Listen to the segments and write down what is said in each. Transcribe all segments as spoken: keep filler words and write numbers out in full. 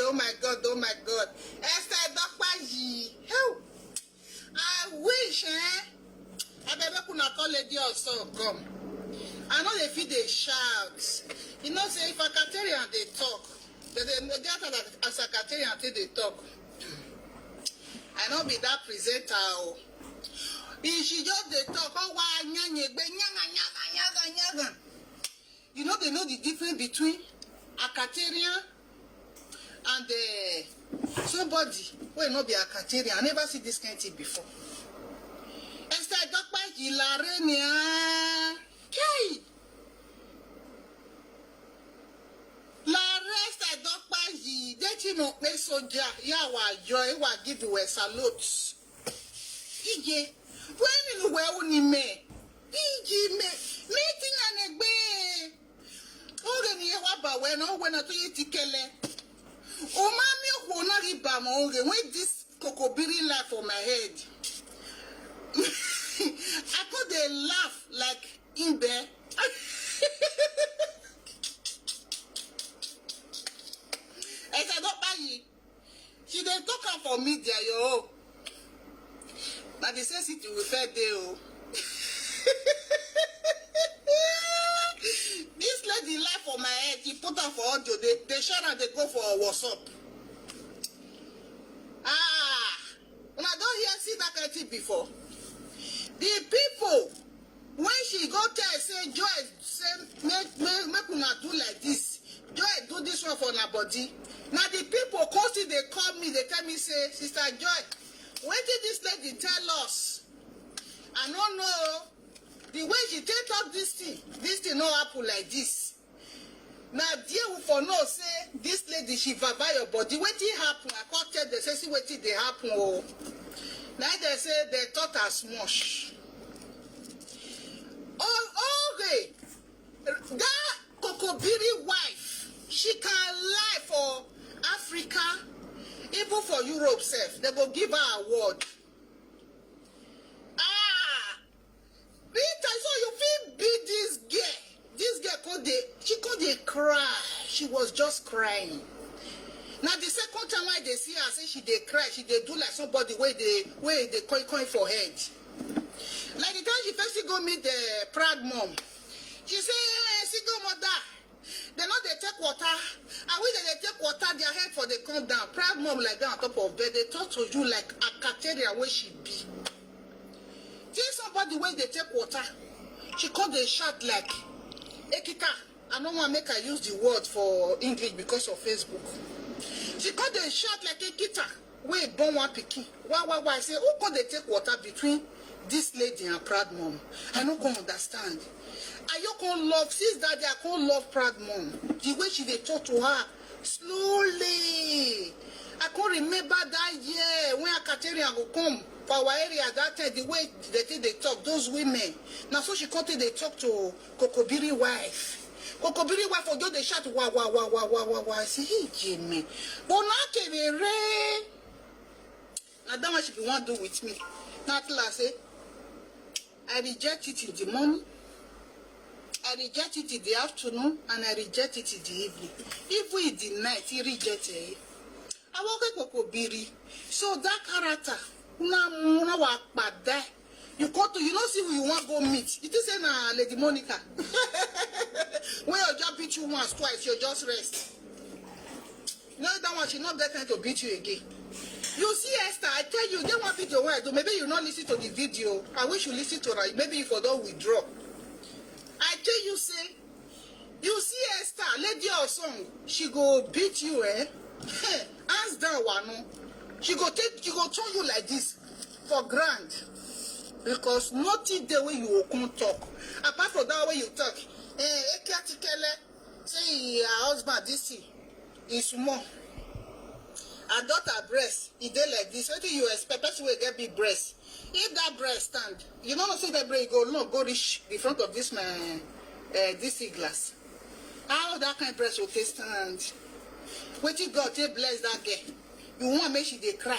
Oh my God, oh my God. Esther Dokpayi. Hell. I wish, eh? I beg make una call Lady Osun come. I know they feel they shout. You know, say if Akaterian they talk, they, they, they act as Akaterian till they talk. I know be that presenter. Oh. If she just they talk, oh, why, nyanya, gbe, nyaga, nyaga, nyaga, nyaga. You know, they know the difference between Akaterian and uh, somebody wey no be Akaterian. I never see this kind thing before. Esther Dokpayi Larenia. Hey! Larenia Esther Dokpayi. Deti no pe soja. Ya wa yo, e wa give you a salute. Ije. When you were only me. Iji me. Me thing and a gbe. Oge ni ewa ba we no we na to yi tikele. O ma mi o na ri ba mo oge when this kokobiri laugh for my head. I could dey laugh like in there. Esther Dokpayi. She dey talk am for media, yo. Na the same city we first dey o. This lady lie for my head, she put am for audio, they, they share am, they go for WhatsApp. Ah, una don hear see that kind thing before? The people when she go tell say Joy say make make make una do like this, Joy do this one for una body. Na the people come still dey call me, dey tell me say, Sister Joy, wetin this lady tell us? I no know. The way she take talk this thing, this thing no happen like this. Na there we for know say this lady she vava your body. Wetin happen? I come tell them say see wetin dey happen o. Na they say they thought as much. Oh, okay. That Kokobiri wife, she can lie for Africa, even for Europe sef. They go give her award. Ah, Rita, so you fit beat this girl. This girl come dey, she come dey cry. She was just crying. Na the second time I dey see her, say she dey cry, she dey do like somebody wey dey wey dey coin coin for head. Like the time she first go meet the proud mom, she say, "Eh, single mother, they no dey take water. And when they dey take water, their head for dey come down." Proud mom like that on top of bed, they talk to you like Akateria wey she be. See somebody wey dey take water, she come dey shout like Ekita. I no wan make I use the word for English because of Facebook. She come dey shout like Ekita wey born one pikin. Why, why, why? I say, who come dey take water between this lady and proud mom? I no come understand. I you come love since that day. I come love proud mom. The way she dey talk to her slowly. I come remember that year when Akaterian go come for our area that time. The way they take dey talk, those women. Na so she come take dey talk to Kokobiri wife. Kokobiri wife for just dey shout wa wa wa wa wa wa wa. I say, hey, Jimmy. But na kebere. Na that one she be wan do with me. Na till I say, I reject it in the morning. I reject it in the afternoon, and I reject it in the evening. Even in the night, he reject it. I walk Kokobiri. So that character, na na wa pa there. You go to, you know, see who you want go meet. You think say na Lady Monica? When you just beat you once, twice, you just rest. No, that one she not get time to beat you again. You see, Esther, I tell you, get one video where I do. Maybe you not listen to the video. I wish you listen to it. Maybe you for don withdraw. I tell you, say, you see, Esther, Lady Osun, she go beat you, eh? Hands down, wanu. She go take, she go turn you like this for ground, because nothing dey wey you go come talk. Apart from that way you talk, eh, Eke Atikele say her husband this thing is small. Her daughter breast, e dey like this. Wetin you expect? Person wey get big breast, if that breast stand, you no know say that breast go long go reach the front of this my uh, this glass. How that kind breast go take stand? Wetin God take bless that girl? You want make she dey cry?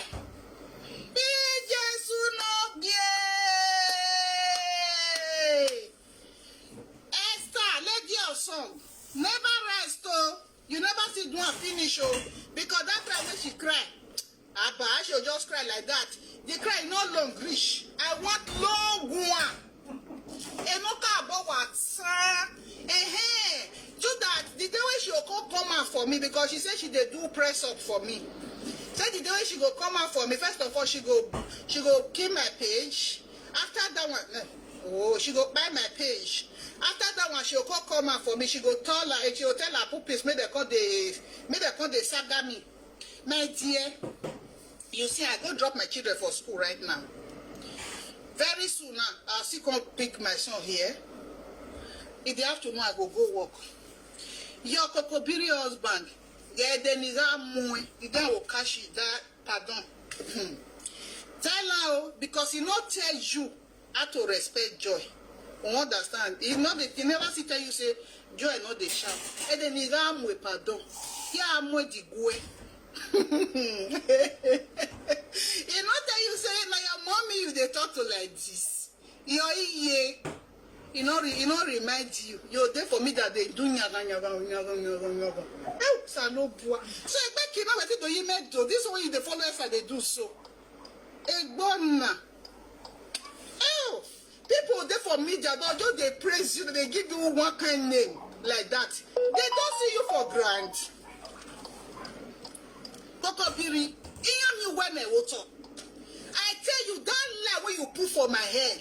Ee, Jesu no gree. Esther, Lady Osun, never rest o. You never see do am finish o, because that When she cry, Abba, she go just cry like that. The cry no long reach. I want long one. Enoka Abowa san. Ehe. So that the day when she go come come out for me, because she said she dey do press up for me. Say the day when she go come out for me, first of all, she go she go kill my page. After that one, eh, oh, she go buy my page. After that one, she go come come out for me. She go tell her, she go tell her pupils, make dem come dey, make dem come dey saga me. My dear, you see, I go drop my children for school right now. Very soon now, I'll still come pick my son here. In the afternoon, I go go work. Your Kokobiri husband, yeah, then is that moe, you don't will catch it, that, pardon. Tell her, oh, because he not tell you how to respect joy. You understand? He not dey, he never see tell you say joy not dey shout. And then he got moe, pardon. Yeah, moe the gwe. He not tell you say na your mommy you dey talk to like this. Your iye. E no re-, e no remind you. You dey for me that they do nyaga nyaga nyaga nyaga nyaga. Eh, Salobua. So I beg you now, wetin do you make do? This one you dey follow us, I dey do so. Egbona. Oh, people dey for media, they just dey praise you, they give you one kind name like that. They don't see you for grant. Kokobiri, hear me when I will talk. I tell you, that lie wey you put for my head.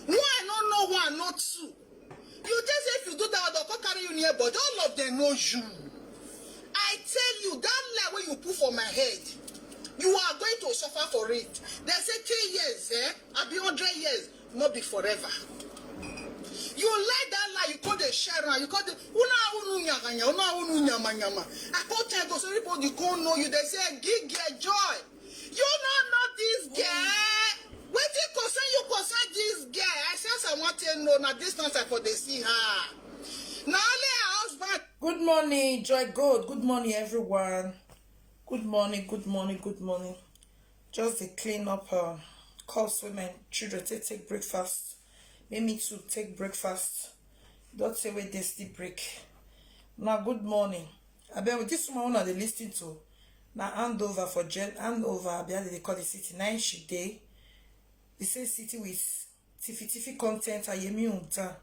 One, I no know, one, I no two. You just say if you do that, they'll come carry you near, but all of them know you. I tell you, that lie wey you put for my head, you are going to suffer for it. They say ten years, eh? I be hundred years, not be forever. You like that lie, you call the share, you call the una unu nyaganya, una unu nyama nyama. I call tell go so everybody go know you. They say give girl joy. You no know this girl. Wetin concern you concern this girl? I say as I want to know now. This nonsense for dey see her. Now only her husband. Good morning, Joy Gold. Good morning, everyone. Good morning, good morning, good morning. Just dey clean up, uh, cups wey my children take take breakfast. Make me too take breakfast. Don't say where they still break. Now, good morning. I bet with this woman una dey listen to, na handover for Gen, handover, abi how they call the city. Nine she dey. The same city with Tiffy Tiffy content, Ayemi Unta.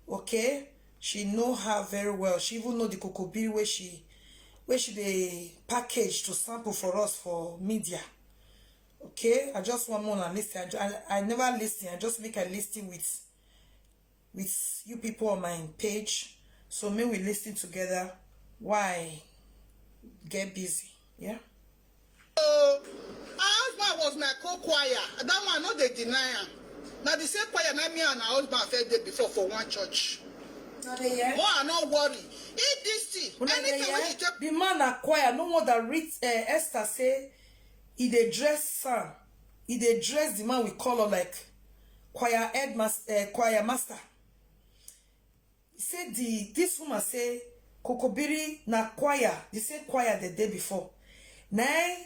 Okay? She know her very well. She even know the Kokobiri where she, where she dey package to sample for us for media. Okay? I just want more than listen. I, ju- I, I never listen. I just make I listen with, with you people on my page. So may we listen together. Why get busy? Yeah? Oh, her husband was my co-choir. That one, no, they deny am. Now the same choir na me and her husband first dey before for one church. Now they hear. More, I no worry. If this thing, una dey anything hear? Wey she take The man na choir, no wonder read, uh, Esther say he dey dress son, he dey dress the man we call her like choir headmaster, uh, choir master. He say the, this woman say Kokobiri na choir, the same choir the day before. Now,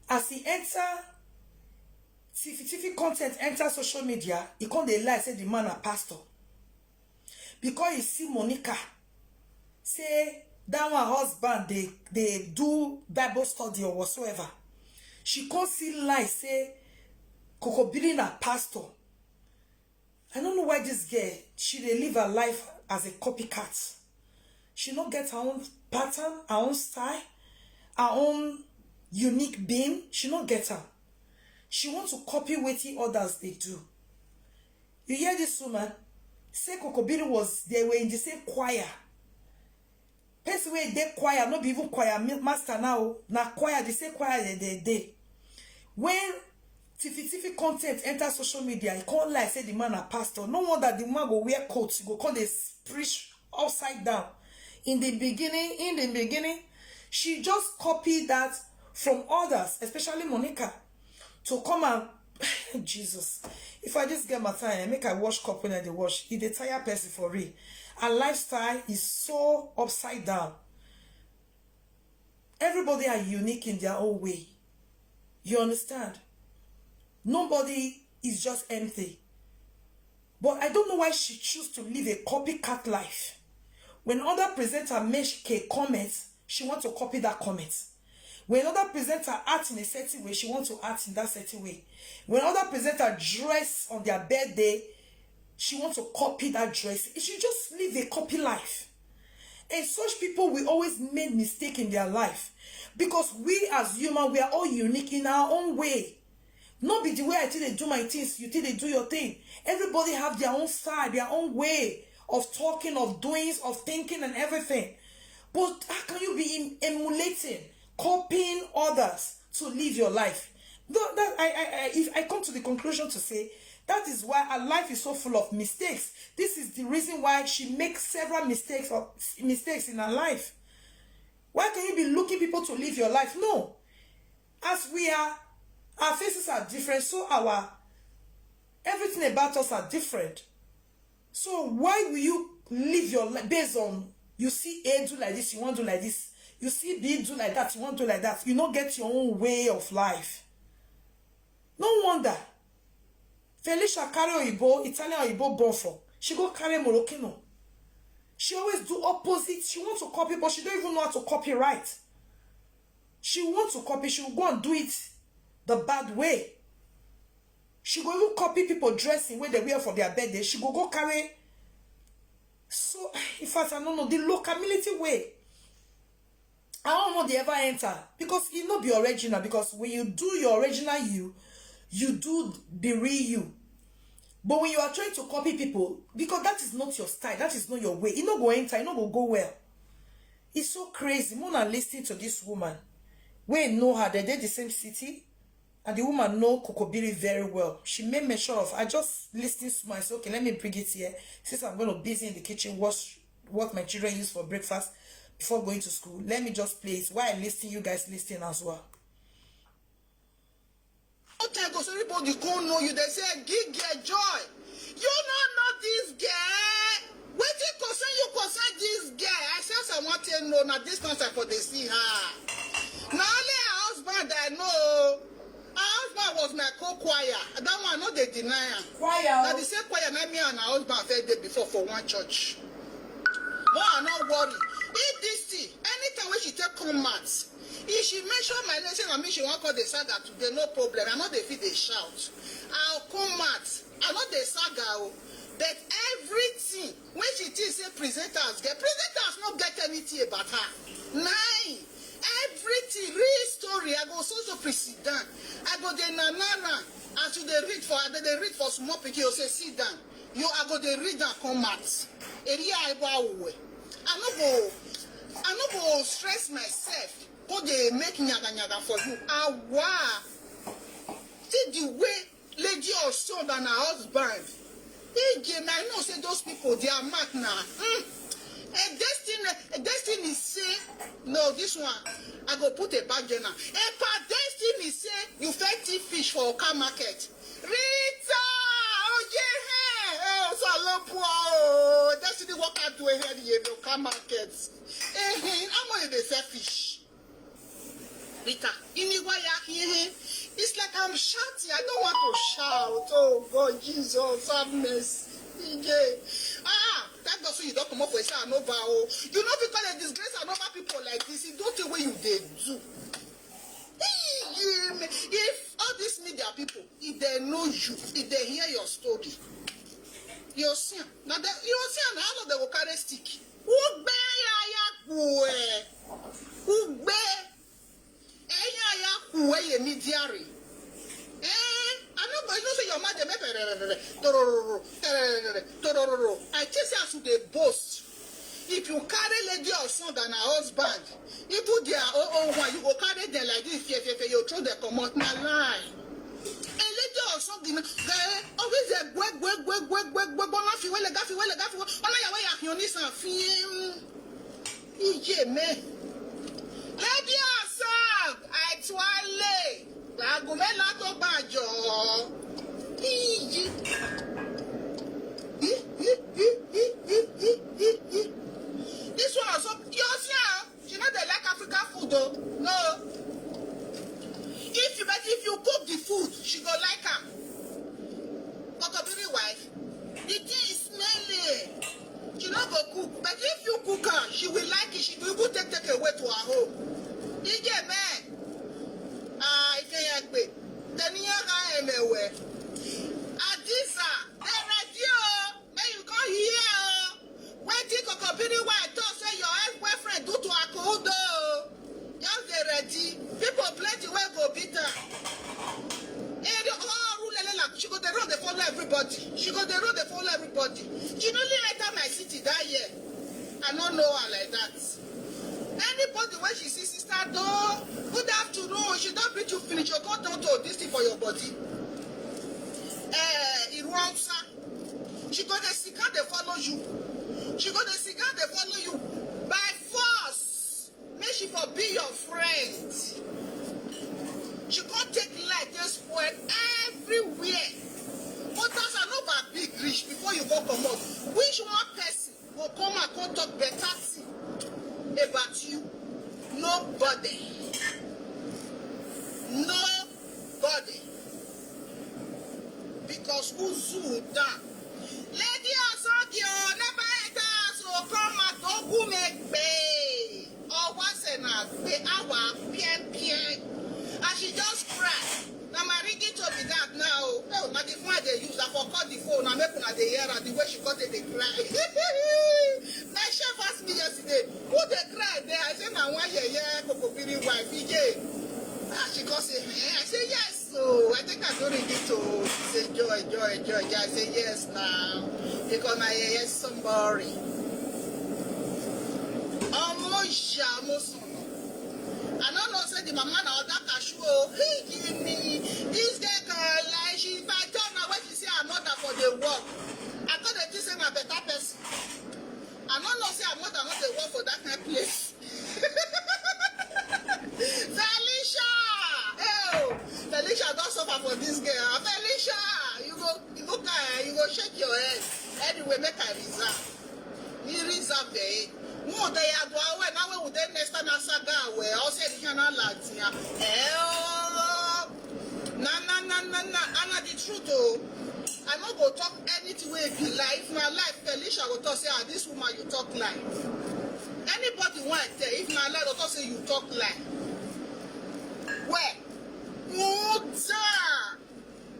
as he enter, Tiffy Tiffy content enter social media, he come dey lie say the man na pastor. Because he see Monica, say that one husband they, they do Bible study or whatsoever. She come see lie say Kokobiri na pastor. I don't know why this girl, she dey live her life as a copycat. She no get her own pattern, her own style, her own unique being. She no get her. She want to copy wetin others dey do. You hear this woman? Say Kokobiri was, they were in the same choir. Person wey dey choir, no be even choir mi-, master now. Na choir, the same choir they, they, they. When Tiffy Tiffy content enter social media, he come lie say the man na pastor. No wonder the man go wear coat, he go come dey preach upside down. In the beginning, in the beginning, she just copy that from others, especially Monica, to come and Jesus. If I just get my time, make I wash cup when I dey wash. He dey tire person for real. Her lifestyle is so upside down. Everybody are unique in their own way. You understand? Nobody is just empty. But I don't know why she choose to live a copycat life. When other presenter make a comment, she want to copy that comment. When another presenter act in a certain way, she wants to act in that certain way. When another presenter dress on their birthday, she wants to copy that dress. She just live a copy life. And such people will always make mistake in their life, because we as human, we are all unique in our own way. No be the way I think they do my things, you think they do your thing. Everybody have their own style, their own way of talking, of doings, of thinking, and everything. But how can you be em- emulating, copying others to live your life? No, that I, I, I, if I come to the conclusion to say that is why her life is so full of mistakes. This is the reason why she makes several mistakes or mistakes in her life. Why can you be looking people to live your life? No. As we are, our faces are different, so our everything about us are different. So why will you live your life based on, you see A do like this, you want to do like this. You see B do like that, you want to do like that. You don't get your own way of life. No wonder Felicia carry Oyibo, Italian Oyibo born for. She go carry Moroccan. She always do opposite. She wants to copy, but she don't even know how to copy right. She wants to copy. She will go and do it the bad way. She go even copy people dressing where they wear for their birthday. She go go carry. So, in fact, I don't know the locality way. I don't know they ever enter, because it not be original. Because when you do your original you, you do the real you. But when you are trying to copy people, because that is not your style, that is not your way, it not go enter, it not go go well. It's so crazy. Mona listening to this woman. We know her, they did the same city, and the woman know Kokobiri very well. She made mention of, I just listening to myself. Okay, let me bring it here. Since I'm going to busy in the kitchen, what what my children use for breakfast before going to school. Let me just play it while I listen. You guys listen as well. Hotel go so everybody come know you. They say, "Give girl joy." You no know this girl. Wetin concern you concern this girl? I say, as I want to know, na this concern for dey see her. Na only her husband I know. Her husband was my co-choir. That one, no dey deny am. Choir. Na the same choir na me and her husband first dey before for one church. But I no worry. If this thing, anytime when she take come out, if she mention my name, say na me she wan call the saga today, no problem. I no dey fit dey shout. I'll come out. I no dey saga o. But everything when she think say presenters get, presenters no get anything about her. Nine. Everything, real story. I go so so sit down. I go dey nanara. As you dey read for, I dey read for small pikin, you say, "Sit down." You, I go dey read and come out. Eri aibo awuwe. I no go, I no go stress myself. Go dey make nyaga nyaga for you. Awa. See the way Lady Osun and her husband. Again, I know say those people, they are mad now. Mm. A destiny, a destiny say, no, this one, I go put a bag journal. A pa destiny say, you fed thief fish for Oka market. Rita! Oh, yeah! Oh, so I love poor. Oh, destiny walk out to a head here, Oka market. Eh, eh, how much they sell fish? Rita, iniwa ya hehe. It's like I'm shouting. I don't want to shout. Oh God, Jesus, have mercy. Yeah. Ah, that gospel you don't come up with say Anoba. Oh, you know, because they disgrace Anoba people like this. You don't think what you they do. If all these media people, if they know you, if they hear your story, you see, now they, you see, now all of them will carry stick. Ugbe ya ya kue. Ugbe. Eya ya kue ye mi diary. Eh, I know, but you know say your mother make tororo, tororo, tororo. I tell you as you dey boast. If you carry Lady Osun than her husband, even their own own one, you go carry them like this, fear, fear, fear, you throw them comot, na lie. A lady or something, they always dey gwe, gwe, gwe, gwe, gwe, gwe, gwe, na fi wele, ga fi wele, ga fi wele, ona ya we ya fi oni san fi, mm, iye me. Lady Osun, I twale, agunme la to gbajo. Iye. This one also, you see, ah, she no dey like African food o. No. If you, but if you cook the food, she go like am. Kokobiri wife, the thing is smelly. She no go cook, but if you cook am, she will like it. She go even take, take away to her home. You get me? I no know her like that. Anybody wey she see, "Sister Do, good afternoon," she don greet you finish, you come turn to this thing for your body. Eh, Iru Hausa. She go dey sika dey follow you. She go dey sika dey follow you by force. Make she for be your friend. She come take life dey spoil everywhere. But as I no ba big reach before you go comot, which one person go come and come talk better thing about you? Nobody. Nobody. Because who zoo down? Lady Osogi o, never enter house o, come out, Ogun Megbe. Owa se na gbe awa pien pien. And she just cry. Na my ringing tone be that now. Oh, na the phone I dey use. I for cut the phone. Na make una dey hear her the way she cut it dey cry. My chef ask me yesterday, "Who dey cry there?" I say, "Na one yeye Kokobiri wife, Ije." Ah, she come say, "Eh?" I say, "Yes. So I think I don read it o." Say, "Joy, joy, joy, joy." I say, "Yes now." Because na yeye somebody. Omo ìyá, omo sọnù. I no know say the mama na other cashew o. He give me this girl can lie. She, if I tell her what she say, her mother for the work. I thought they think say na better person. I no know say her mother no dey work for that kind place. Felicia! Hey, oh, Felicia don suffer for this girl. Felicia, you go, you go, eh, you go shake your head. Anyway, make I reserve. You reserve there. Mo dey ya go away now. We dey next time I saga away. I say the kind of Latina. Eh, oh. Na na na na na. And na the truth o. I no go talk anything wey be lie. If na lie, Felicia go talk say, "Ah, this woman, you talk lie." Anybody wey I tell, if na lie, go talk say you talk lie. Well, Muda,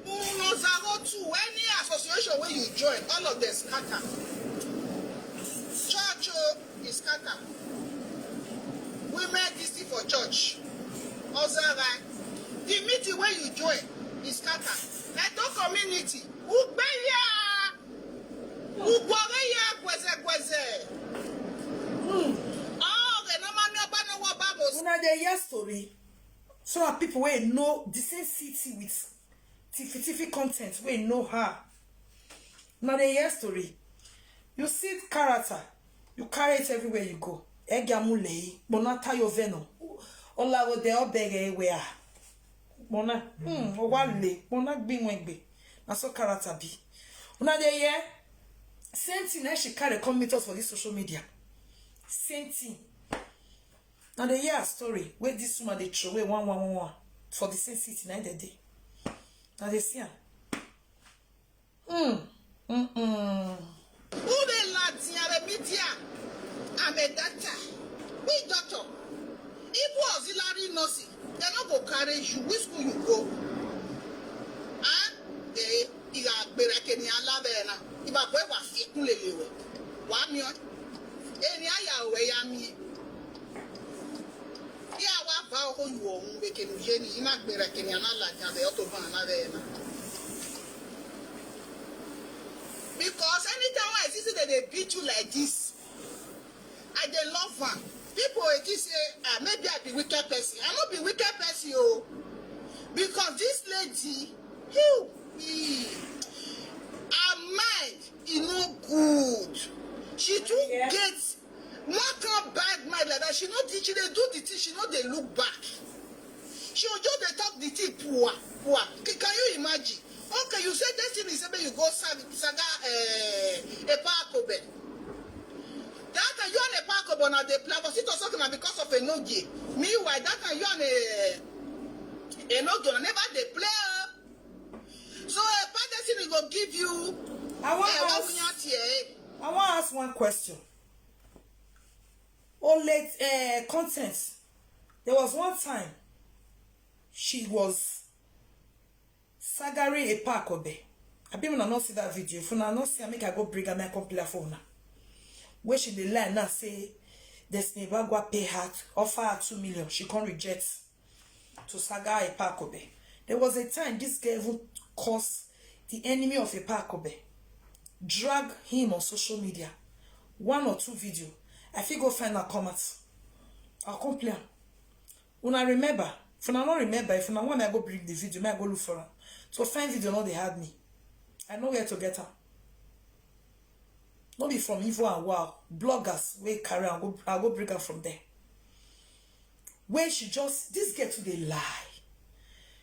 Uno Zaro two, any association wey you join, all of them scatter. Church o, e scatter. Women this thing for church, Ozara, the meeting wey you join, e scatter. Edo community, Ugbeya, Ugboreya, Gweze Gweze. Hmm. Oh, the normal number no one babos. Una dey hear story. So are people wey know the same city with Tiffy Tiffy content, wey know her. Una dey hear story. You see character, you carry it everywhere you go. Egiamulei, Bonata Yoveno, Olawode Obege Wea. Bona, hmm, Owale, Bona Gbinwegbe. Na so character be. Una dey hear? Same thing na she carry come meet us for this social media. Same thing. Now they hear a story where this woman they throw away one, one, one, one for the same city, na dey dey. Now they see am. Hmm. Mm-mm. Who dey lie? I'm a media. I'm a doctor. Which doctor? Even auxiliary nursing, they no go carry you. Which school you go? Huh? Eh, iga gbera keni alabena. Iba boy wa fi kunlele we. Wa mi o. Eni aya we ya mi. Iya wa ba o ko yu o mu be kenu je ni, ina gbera keni ana la ja be o to ba na be na. Because anytime I see say they dey beat you like this, I dey love am. People dey think say, ah, maybe I be wicked person. I no be wicked person o. Because this lady, you, her mind, e no good. She too get one kind bad mind like that. She no, she dey do the thing, she no dey look back. She go just dey talk the thing, poor, poor. Can you imagine? Okay, you say destiny say make you go saga, eh, Epa Akobe. That time you and Epa Akobe na dey plan, but it was something na because of Enogie. Meanwhile, that time you and eh, Enogie na never dey play. So Epa Destiny go give you. I wan ask. I wan ask one question. Olate, uh, content. There was one time she was sagari Epa Akobe. I be una not see that video. If una not see, I make I go bring am, I come play for una. Where she dey lie now say Destiny Bagwa pay her, offer her two million. She can't reject to saga Epa Akobe. There was a time this girl even caused the enemy of Epa Akobe, drag him on social media, one or two video, I fit go find am come out. I'll come play am. Una remember, if una no remember, if una want me, I go bring the video, me I go look for am. So find video no dey hard me. I know where to get am. No be from Evo and Wow bloggers wey carry am go, I go bring am from there. Wey she just, this girl too dey lie.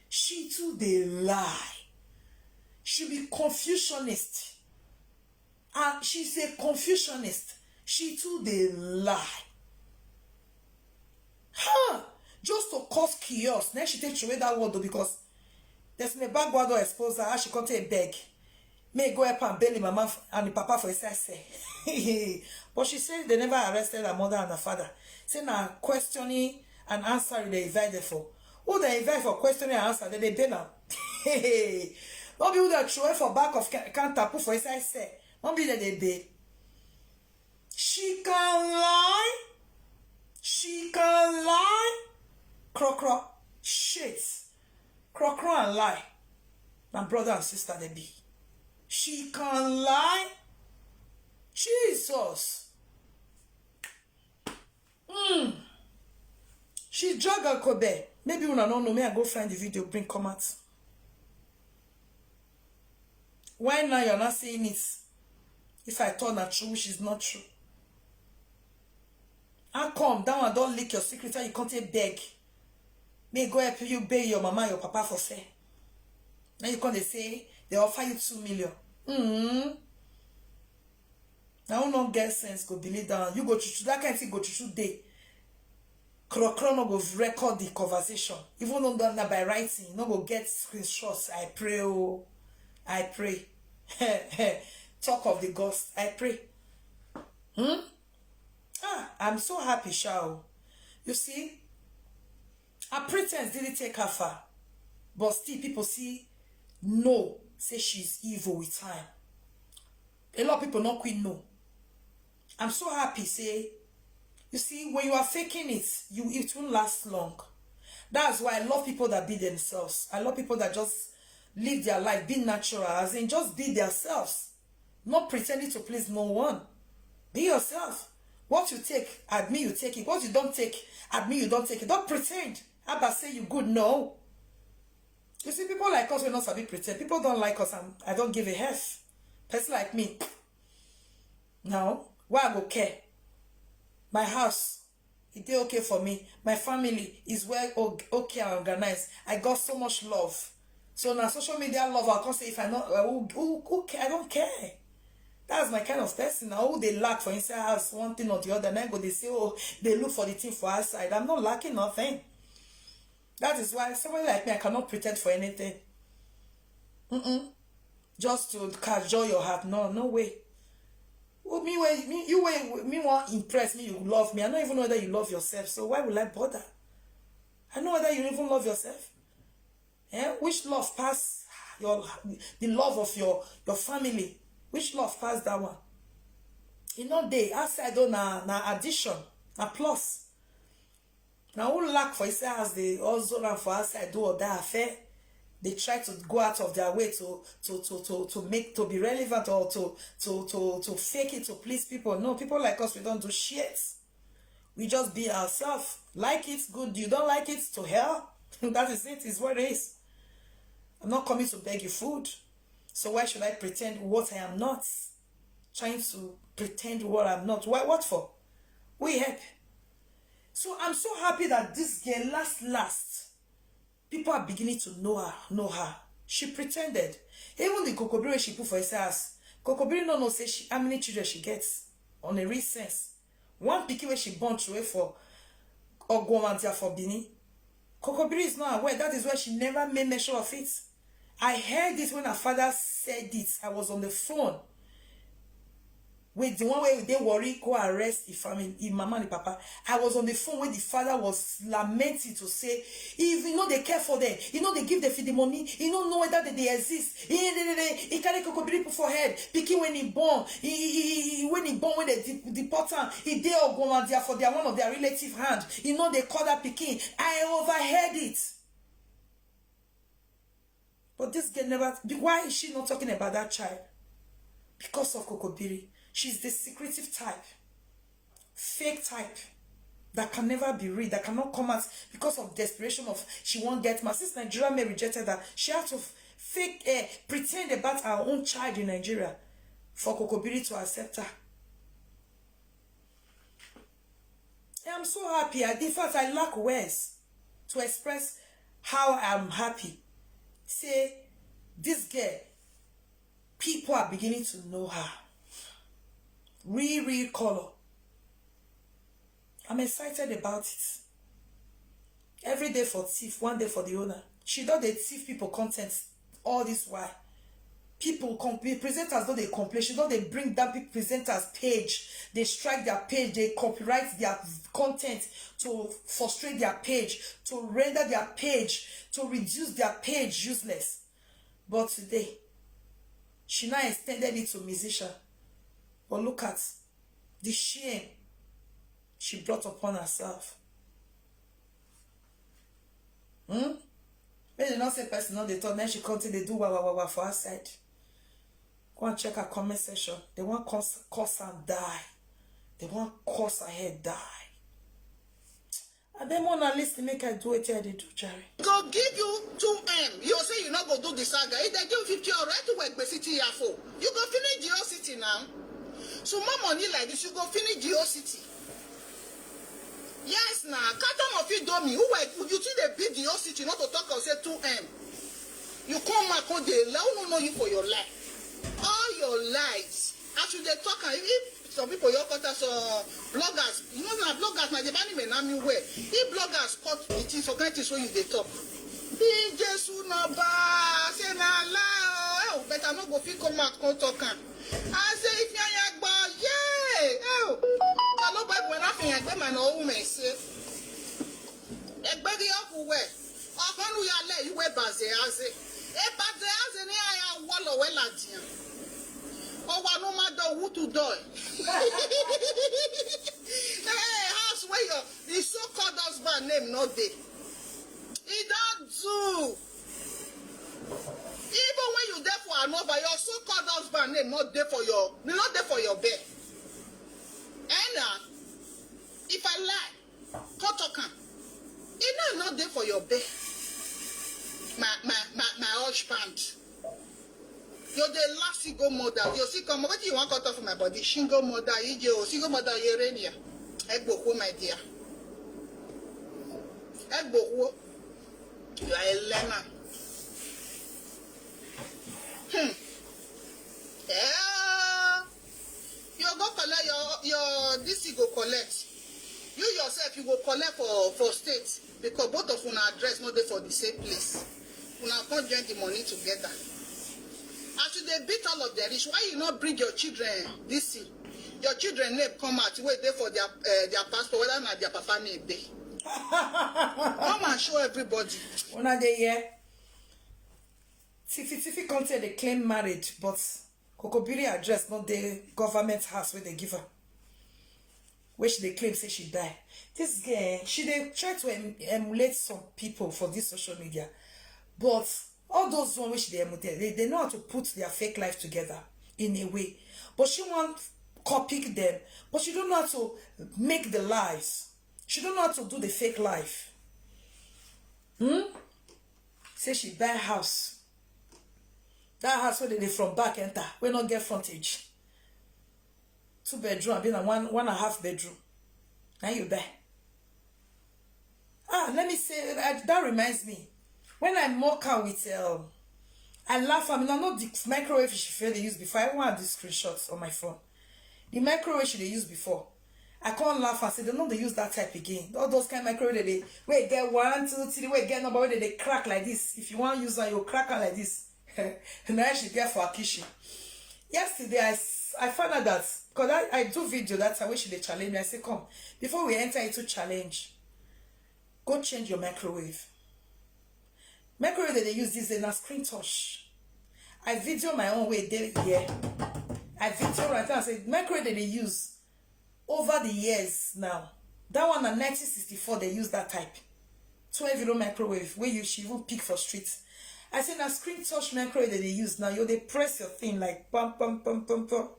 She too dey lie. She be Confucianist. And she's a Confucianist. She too dey lie. Huh? Just to cause chaos. Then she take away that word though, because there's a bad word don expose her. How she come take beg. May go help and bail him mama f- and the papa for his side say. But she said they never arrested her mother and her father. Say na questioning and answering they invited for. Who they invite for questioning and answer, then they bail am. No be who they throw for back of ca- counter, put for inside cell. No be that they bail. She can lie. She can lie. Cro cro. Shit. Cro cro and lie. Na brother and sister they be. She can lie. Jesus. Hmm. She drag her Kobe. Maybe una no know. Me, I go find the video, bring come out. Why now you're not seeing it? If I thought na true, which is not true. How come that one don't leak your secret? How you can't take beg? May go help you pay your mama and your papa for fair. Now you come they say they offer you two million. Mm-hmm. Now who no get sense go believe that one. You go chuchu that kind thing go chuchu day. Cro cro no go record the conversation. Even though that na by writing, you no go get screenshots. I pray, oh, I pray. Talk of the ghost. I pray. Hmm? Ah, I'm so happy, Shao. You see, her pretense didn't take her far, but still people see no say she's evil with time. A lot of people not quit no. I'm so happy say, you see, when you are faking it, you it won't last long. That's why I love people that be themselves. I love people that just live their life, be natural, as in just be themselves, not pretending to please no one. Be yourself. What you take, admit you take it. What you don't take, admit you don't take it. Don't pretend. How about say you good? No. You see, people like us, we not sabi pretend. People don't like us, and I don't give a F. Person like me, now, why I go care? My house, it dey okay for me. My family is well o- okay and organized. I got so much love. So now social media love, I can say if I not, uh, who, who, who care? I don't care. That's my kind of person. Now, who they lack for inside house, one thing or the other, and I go they say, oh, they look for the thing for outside. I'm not lacking nothing. That is why somebody like me, I cannot pretend for anything. Mm-mm. Just to cajole your heart. No, no way. Well, me, way, me, you way, me want impress me. You love me. I don't even know whether you love yourself. So why will I bother? I know whether you even love yourself. Eh? Which love pass your the love of your your family? Which love pass that one? You know they outside though na na addition, na plus. Now who lack for say as they also run for outside do or that affair? They try to go out of their way to to to to to make to be relevant or to to to to fake it to please people. No, people like us, we don't do shit. We just be ourselves. Like it, good. You don't like it, to hell. That is it. Is what it is. I'm not coming to beg you food. So why should I pretend what I am not? Trying to pretend what I'm not. Why? What for? We help. So I'm so happy that this girl, last last, people are beginning to know her. Know her. She pretended. Even the kokobiri she put for his ass, kokobiri no know say she how many children she gets on a recent. One pikin wey she born through for Ogwon and for Benin. Kokobiri is not aware. That is why she never made mention of it. I heard it when her father said it. I was on the phone with the one where they worry go arrest the family, the mama and the papa. I was on the phone when the father was lamenting to say, if you know they care for them, you know they give them feed the money, you don't know whether they, they exist. He, they, they, they, he carry kokobiri put for head. Pikin when he born, he, he, he, he- when he born when they de- deport him, he dey Ogwon and they are for their one of their relative hand. You know they call that pikin. I overheard it. But this girl never. Why is she not talking about that child? Because of Kokobiri. She's the secretive type. fake type that can never be real, that cannot come out because of desperation of she won't get married. Since Nigeria may rejected her, she had to fake, uh, pretend about her own child in Nigeria for Kokobiri to accept her. I'm so happy. I, in fact, I lack words to express how I'm happy. Say, this girl, people are beginning to know her. Real, real color. I'm excited about it. Every day for thief, one day for the owner. She don dey thief people content all this while. People, com- the presenters don dey complain. She don dey bring down people presenters page. They strike their page. They copyright their content to frustrate their page, to render their page, to reduce their page useless. But today, she now extended it to musician. But look at the shame she brought upon herself. Hmm? When they not say person no dey talk, then she come to dey do wa wa wa wa for outside. Go and check her comment section. They want curse, curse and die. They want curse her head die. I dey more na listen make I do wetin I dey do, jare. Go give you two M. You say you no go do the saga. If they give fifty or right to work, city yafo. You go finish the whole city now. So more money like this, you go finish the whole city. Yes, now. Carton of Indomie. Who were you think they beat the whole city? Not to talk and say two M. You come back on the lie. Who no know you for your life? All your lies. As you dey talk, and if some people your contact some bloggers, you know na bloggers na the money may na me well. If bloggers cut the thing, some kind things wey you dey talk. Bí Jésù náà bá ṣe na lie o, eh, o better no go fit come out come talk am. I say if yanya gbọ́, yeah, eh, o. Ta ló bá ìwé náà fi yàn gbé màá náà ó mẹ̀ ṣe? Ẹgbẹ́ rí ọkùn wẹ̀, ọkàn ló yà lẹ̀ ìwé bàzẹ̀ àzẹ̀. Ẹ bàzẹ̀ àzẹ̀ ní àyà wọ́lọ̀ wẹ́ làdìyàn. Ọwọ́ àánú máa dọ̀ wútu dọ̀ ẹ̀. Hey, house where your the so-called husband name no dey. E don do. Even when you dey for Anova, your so-called husband name no dey for your, e no dey for your bed. Eh na? If I lie, come talk am. E no, no dey for your bed. My, my, my, my husband. You dey laugh, single mother. You see, come, wetin you wan cut off my body? Single mother, ije o, single mother, Yerenia. Egbokwo, my dear. Egbokwo. You are a learner. Hmm. Yeah. You go collect your, your, this you go collect. You yourself, you go collect for, for state because both of una address no dey for the same place. Una come join the money together. As you dey beat all of the rich, why you no bring your children this thing? Your children name come out, wey dey for their, eh, their passport, whether na their papa name dey. Come and show everybody. Una dey hear? Tiffy Tiffy come tell dey claim marriage, but Kokobiri address no dey government house wey dey give her. Wey she dey claim say she die. This girl, she dey try to em- emulate some people for this social media, but all those one wey she dey emulate, they, they know how to put their fake life together in a way. But she wan copy them, but she don't know how to make the lies. She don't know how to do the fake life. Hmm? Say she buy house. That house wey dey dey from back enter, wey no get frontage. Two bedroom, abi na one, one and a half bedroom. Now you buy. Ah, let me say, uh, that reminds me. When I mock her with, um, I laugh, I mean, I know the microwave she failed to use before. I want these screenshots on my phone. The microwave she dey use before. I can't laugh and say, they no dey use that type again. All those kind of microwave they dey, wey get one, two, three, wey get number, wey they dey crack like this. If you want use am, you crack am like this. Now she get for her kitchen. Yesterday, I, s- I found out that, because I, I do video that time when she dey challenge me. I say, come, before we enter into challenge, go change your microwave. Microwave that they use this day na screen touch. I video my own way there here. I video right now. I say microwave that they use over the years now. That one na nineteen sixty-four they use that type. Twelve euro microwave where you she even pick for street. I say na screen touch microwave that they use now. You they press your thing like pam pam pam pam pam.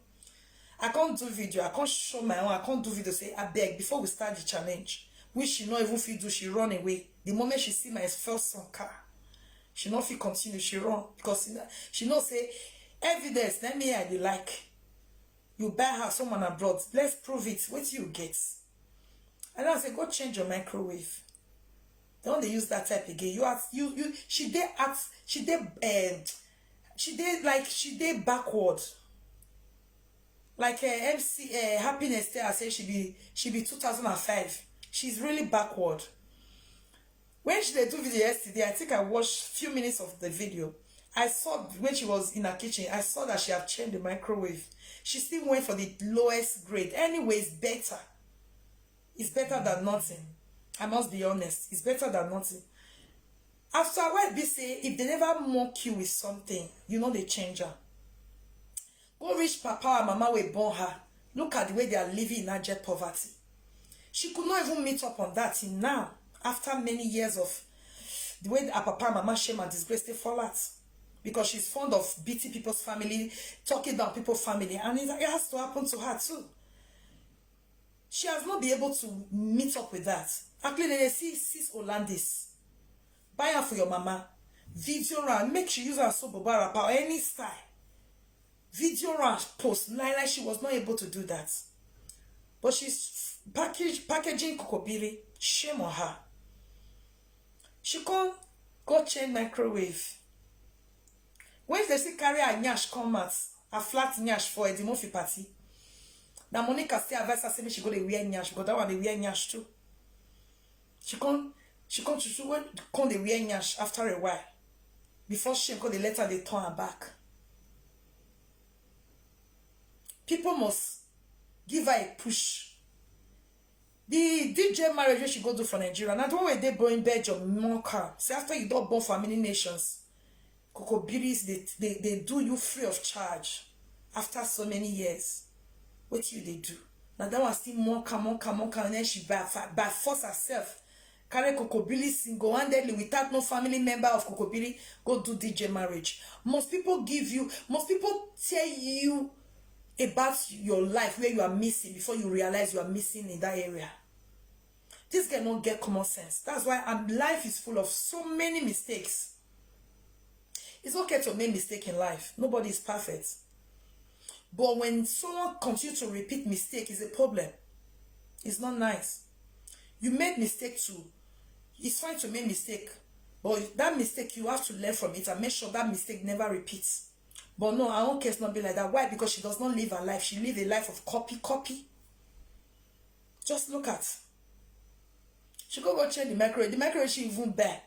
I can't do video, I can't show my own, I can't do video. Say, I beg, before we start the challenge, which she not even feel do, she run away. The moment she see my first son car, she not feel continue, she run. Because she know say, evidence, let me I dey like. You buy her someone abroad, let's prove it. What you get? And I say, go change your microwave. They don't dey use that type again. You are you you she dey at she dey um, she dey like she dey backward. Like uh, M C uh, Happiness tell her say she be she be two thousand and five. She's really backward. When she dey do video yesterday, I think I watched few minutes of the video. I saw when she was in her kitchen, I saw that she have changed the microwave. She still went for the lowest grade. Anyways, better. It's better than nothing. I must be honest. It's better than nothing. After a while, be say if they never mock you with something, you know they change her. Go reach papa and mama will born her. Look at the way they are living in abject poverty. She could not even meet up on that till now, after many years of the way her papa and mama shame and disgrace they fall out. Because she's fond of beating people's family, talking down people's family, and it, it has to happen to her too. She has not been able to meet up with that. Actually, they see sis Olandis. Buy her for your mama. Video her. Make she use her soap or wrapper or any style. Video her post. Like, like she was not able to do that. But she's package, packaging Kokobiri. Shame on her. She come go change microwave. When they see carry her nyash come out, a flat nyash for Eddie Murphy party. Now Monica still advise her say make she go dey wear nyash because that one dey wear nyash too. She come she come to when come dey wear nyash after a while. Before shame come dey let her dey turn her back. People must give her a push. The D J marriage wey she go do for Nigeria, na the one wey dey born Belgium, mock her. Say after you don born for many nations, Kokobiris dey dey dey do you free of charge after so many years. Wetin you dey do? Na that one still mock her, mock her, mock her, and then she by by force herself carry Kokobiri single-handedly without no family member of Kokobiri go do D J marriage. Must people give you? Must people tell you about your life where you are missing before you realize you are missing in that area? This girl don't get common sense. That's why um, life is full of so many mistakes. It's okay to make mistake in life. Nobody is perfect. But when someone continues to repeat mistake, is a problem. It's not nice. You made mistake too. It's fine to make mistake. But that mistake, you have to learn from it and make sure that mistake never repeats. But no, her own case not be like that. Why? Because she does not live her life. She live a life of copy, copy. Just look at. She go go change the microwave. The microwave she even buy.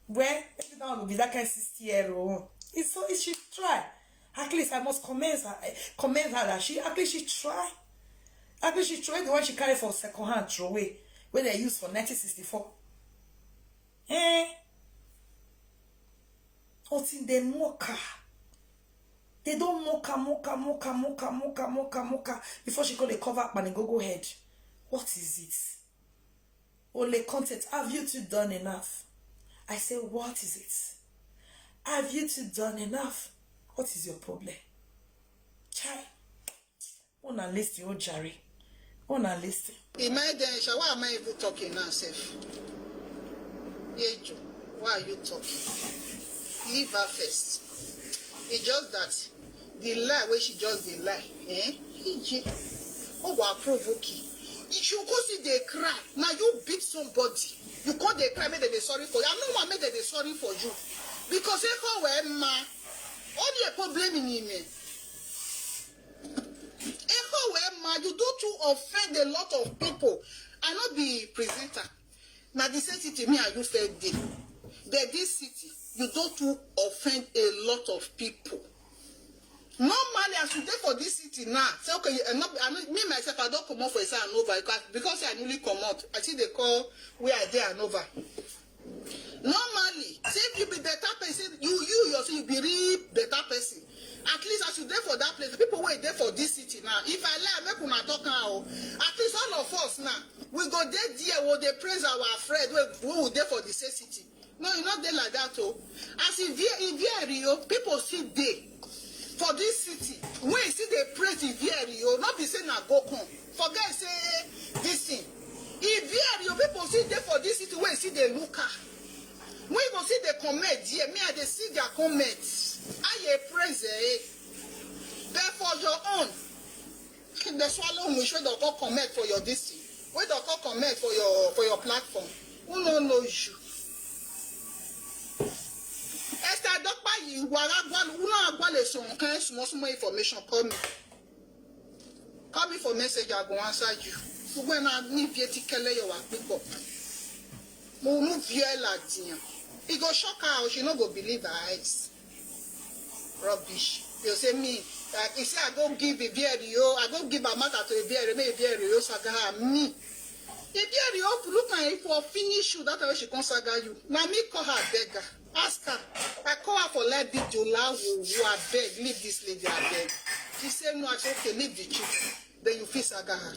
Where? Maybe that one will be that kind sixty year old. It's so she try. At least I must commend her. Commend her that she at least she try. At least she tried the one she carried for second hand throw away when they used for nineteen sixty-four. Eh? Until they mock her. They don't mock her, mock her, mock her, mock her, mock her, mock her, mock her. Before she call the cover up and go go head. What is it? Only content. Have you two done enough? I say, what is it? Have you two done enough? What is your problem? Chai. Una listen, oh Jerry. Una listen. Imagine, why am I even talking now, sef? Yejo, why are you talking? Leave her first. It's just that the lie where she just dey lie, eh? Ije, oh, wa provoke. If you go see they cry, now you beat somebody. You call they cry, make they dey sorry for you. I no want make they dey sorry for you. Because if I were ma, all the problem in him. Echo where ma, you do to offend a lot of people. I not be presenter. Now the same city me and you fair day. But this city, you do to offend a lot of people. Normally, as you dey for this city now, say okay, you, I not, I not, me myself, I don't come out for say Anova because, because I newly come out. I see they call where I dey Anova. Normally, say if you be better person, you you yourself you be real better person. At least as you dey for that place, people wey dey for this city now. If I lie, make una talk am o. At least all of us now, we go dey there, we dey praise our friend wey wey we dey for the same city. No, e no dey like that o. As e dey e dey real, people still dey. for this city wey still dey praise Ivieri o, no be say na go come. Forget say this thing. Ivieri o, people still dey for this city wey still dey look her. When you go see the comment there, me I dey see their comment. Aye praise eh. But for your own, the swallow wish wey don come comment for your this thing, wey don come comment for your for your platform, who no know you? Esther Dokpayi, wara gwalu, who no agwale some kind small small information, call me. Call me for message, I go answer you. Ugwe na ni vie ti kele yo wa pipo. Mo mu vie la diyan. E go shock her, she no go believe her eyes. Rubbish. You say me, like you say I go give Ivieri o, I go give a matter to Ivieri, make Ivieri o saga her. Me. Ivieri o, look at if for finish you, that way she come saga you. Na me call her beggar. Ask her. I call her for live video, la wo wo, abeg, leave this lady, abeg. She say no, I say okay, leave the children. Then you fit saga her.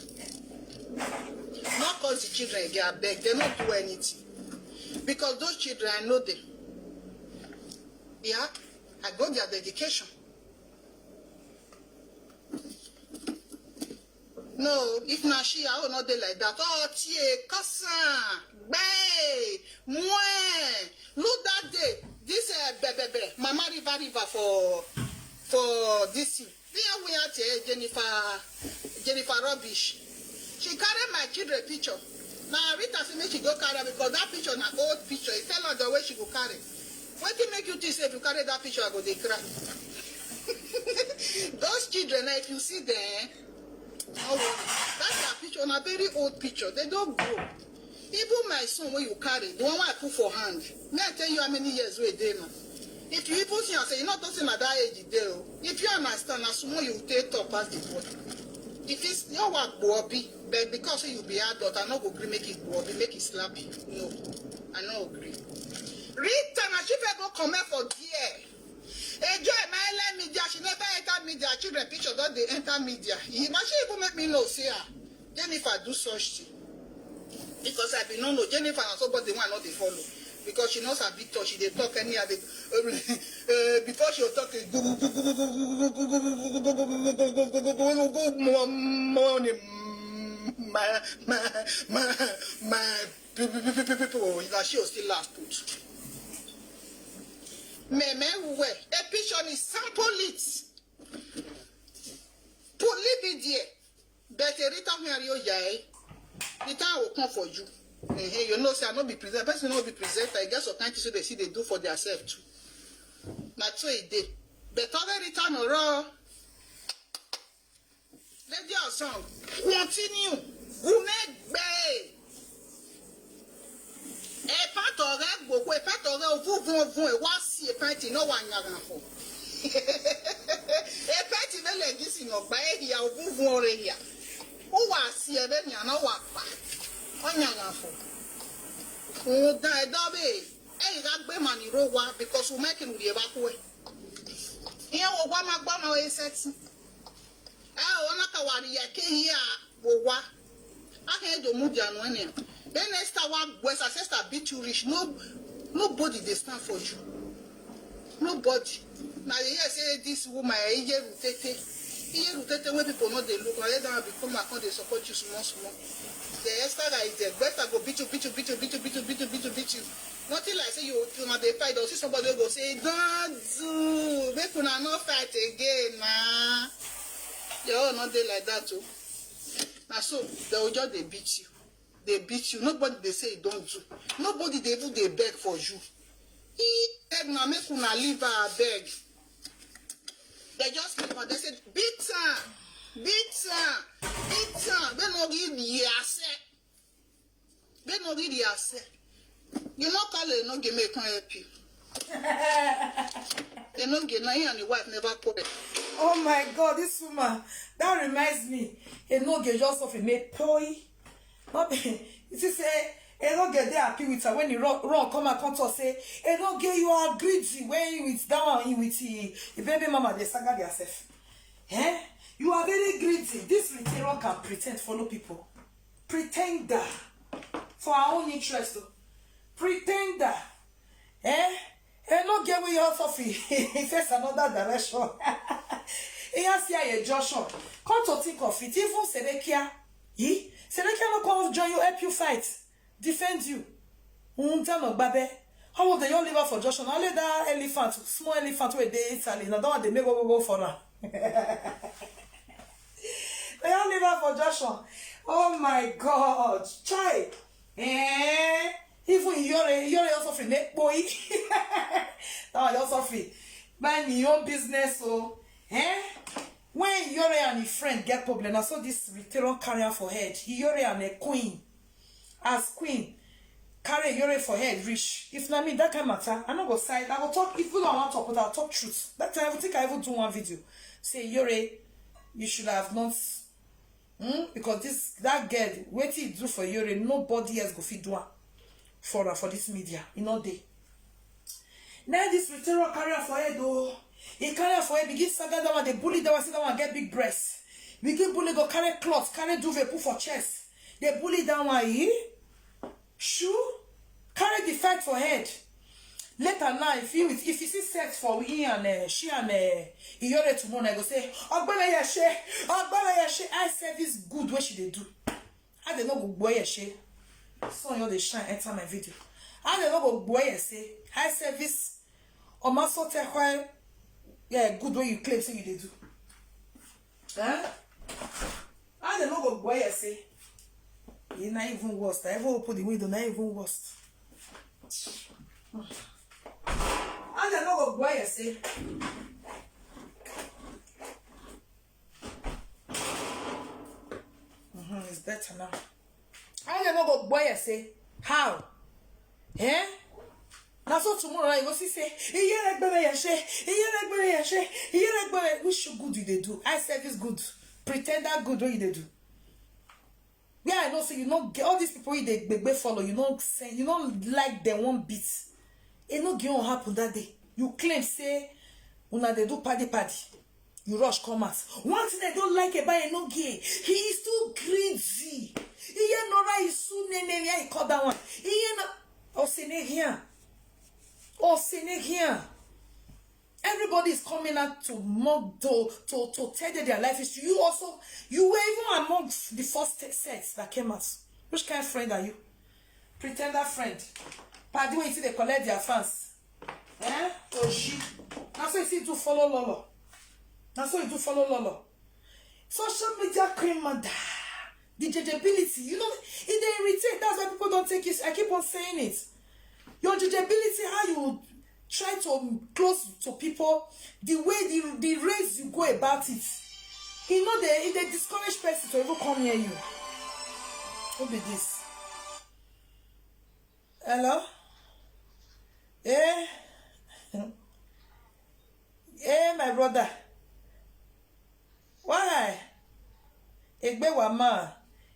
No cause the children again, abeg. They no do anything. Because those children, I know them. Yeah, I got their dedication. No, if na she, I will not dey like that. Oh, tie, cousin, gbe, mwe. Look that day. This uh, bebebe, Mama River River for for this thing. Where we are tie, Jennifer, Jennifer Rubbish. She carry my children picture. Now Rita say make she go carry am because that picture na old picture. He tell her the way she go carry. Wetin make you think say if you carry that picture, I go dey cry? Those children, eh, if you see them, no worry. That's their picture, na very old picture. They don't grow. Even my son wey you carry, the one wey I put for hand, me I tell you how many years wey e dey now. If you even see am, say you no talk say na that age e dey o. If you understand, na small you take talk pass the boy. If it's your work, Bobby, but because you be adult, I no go gree make it Bobby, make it slap you. No, I no agree. Rita na she fit go comment for there. Enjoy my island media. She never enter media. Children picture don dey enter media. He na she even make me know say ah, Jennifer do such thing. Because I be no know Jennifer na somebody wey I no dey follow. Because she no sabi talk, she dey talk anyhow. Dey, uh, before she go talk, eh, morning, my my my my people, na she go still last put. Meme uwe, a picture ni sample it. Put leave it there. But a Rita Henry Oyae, the time will come for you. Eh, eh, you know, say I no be presenter. Person no be presenter. I guess some kind things wey they see they do for themselves too. Na so e dey. But other Rita no raw. Lady of song, continue. Gune gbe. Epa to re gbogbo, epa to re ovuvun ovun, e wa si epa ti no wa nyaran fo. Epa ti me le gisi no gba e hia ovuvun ore hia. O wa si ebe ni ana wa pa. O nyaran fo. O da e do be. E ga gbe mani ro wa because o make nu ye ba ku e. Iye wo wa ma gba ma o e set. Eh, ona ka wari ya ke hia wo wa. Aka edo mu dia no ene. Then Esther wa gwe sa sister beat you rich. No, nobody dey stand for you. Nobody. Na you hear say this woman, eh, iye rutete. Iye rutete wey people no dey look. Na let them become and come dey support you small small. The Esther guy is there. Esther go beat you, beat you, beat you, beat you, beat you, beat you, beat you, beat you. Nothing like say you, you na dey fight. Or see somebody wey go say, "Don't do. Make una no fight again na." Your own no dey like that o. Na so they go just dey beat you. Dey beat you. Nobody dey say you don do. Nobody dey even dey beg for you. He beg na make una leave her abeg. They just leave her. They say, "Beat her, beat her, beat her." They no give the ase. They no give the ase. You no call Enoge make come help you. Enoge, na he and the wife never quarrel. Oh my God, this woman, that reminds me. Enoge just of a make poi. Not you see say Enoge dey happy with her when he run, run come and come talk say, "Enoge, you are greedy." When he with that one, he with the, the baby mama, they saga themselves. Eh? You are very greedy. This retailer can pretend follow people. Pretender for our own interest o. Pretender. Eh? E no get way out of it. He face another direction. Iya si aye Joshua. Come to think of it, even Sedekia, eh? Sedekia no come join you, help you fight, defend you. Unta no gbabe. How would they all leave her for Joshua? Only that elephant, small elephant wey dey Italy. Now that one they make go go go for her. They all leave her for Joshua. Oh my God, chai. Eh? Even Iyore, Iyore also free make boy. That one also free. Mind your own business, so. Eh? When Iyore and his friend get problem, na so this Ritero carry am for head. Iyore and a queen, as queen, carry Iyore for head reach. If na me, that kind matter, I no go side. I go talk. If you don't want to talk, but I'll talk truth. That time, I think I even do one video. Say, Iyore, you should have not. Hmm? Because this, that girl, wetin he do for Iyore, nobody else go fit do am for her for this media. E no dey. Now this Ritero carry am for head, oh. He carry am for head, begin saga that one, they bully that one, say that one get big breast. Begin bully, go carry cloth, carry duvet, put for chest. They bully that one, eh? Shoo, carry the fight for head. Later now, if you, if you see set for he and, uh, she and, uh, Iyore tomorrow, I go say, "Ogbele Yeshe, Ogbele Yeshe, eye service good wey she dey do." How they no go boy Yeshe? So you dey shine enter my video. How they no go boy Yeshe? Eye service, Omasote, yeah, good wey you claim say you dey do. Eh? How they no go boy Yeshe? E na even worse. I even open the window, na even worse. How they no go boy Yeshe? Mm-hmm, it's better now. How they no go boy Yeshe? How? Eh? Na so tomorrow you go see say, "Iyere gbere Yeshe, Iyere gbere Yeshe, Iyere gbere." Which good you dey do? Eye service good, pretender good wey you dey do. Where I know say you no get all these people you dey gbegbe follow, you no send, you no like them one bit. E no get what happen that day. You claim say una dey do paddy paddy. You rush come out. One thing I don't like about Enogie, he is too greedy. Iye Nora Isu nene, he call that one. Iye na Osenegia. Osenegia. Everybody is coming out to mock, to, to, to tell them their life history. You also, you were even amongst the first set that came out. Which kind of friend are you? Pretender friend. Paddy wey you see dey collect their fans. Eh? Oji. Na so you see do follow Lolo. Na so you do follow Lolo. Social media queen mother. The jejebility, you know, e dey irritate. That's why people don't take it. I keep on saying it. Your jejebility, how you try to close to people, the way the, the race you go about it, e no dey, e dey discourage person to even come near you. Who be this? Hello? Eh? Eh, my brother. Why? Egbe wa ma.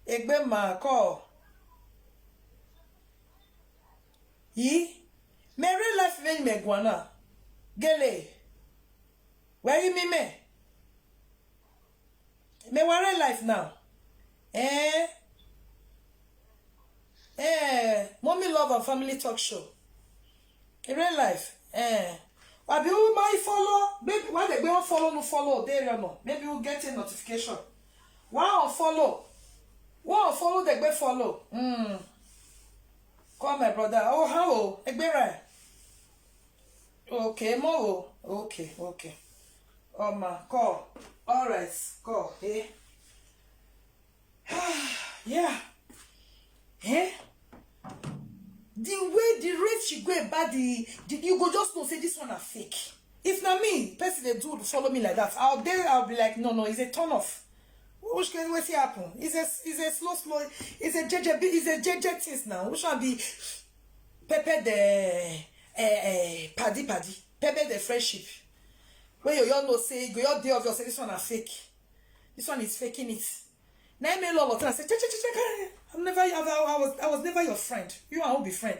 Egbe ma ko. Yi. Me real life when me guana. Gele. Where you me me? Me wa real life now. Eh? Eh, Mommy Love and Family Talk Show. In real life, eh. Abi who might follow? Maybe why they go follow, no follow, there you know. Maybe we'll get a notification. Why on follow? Why on follow they go follow? Hmm. Call my brother. Oh, how? Egbera. Okay, mo. Okay, okay. Oh, ma, call. All right, call. Eh? Yeah. Eh? The way the rate she go about the, the, you go just know say this one a fake. If na me, person dey do follow me like that, I'll there, I'll be like, "No, no, it's a turn off." Which can, wetin happen? It's a, it's a slow, slow, it's a J J B, it's a J J things now. Which one be pepper the, eh, eh, paddy paddy, pepper the friendship. When you all know say, go your day of your say, "This one a fake. This one is faking it." Now me Lolo tell am say, "Che, che, che, che, che, I'm never, I, I, I was, I was never your friend. You and who be friend?"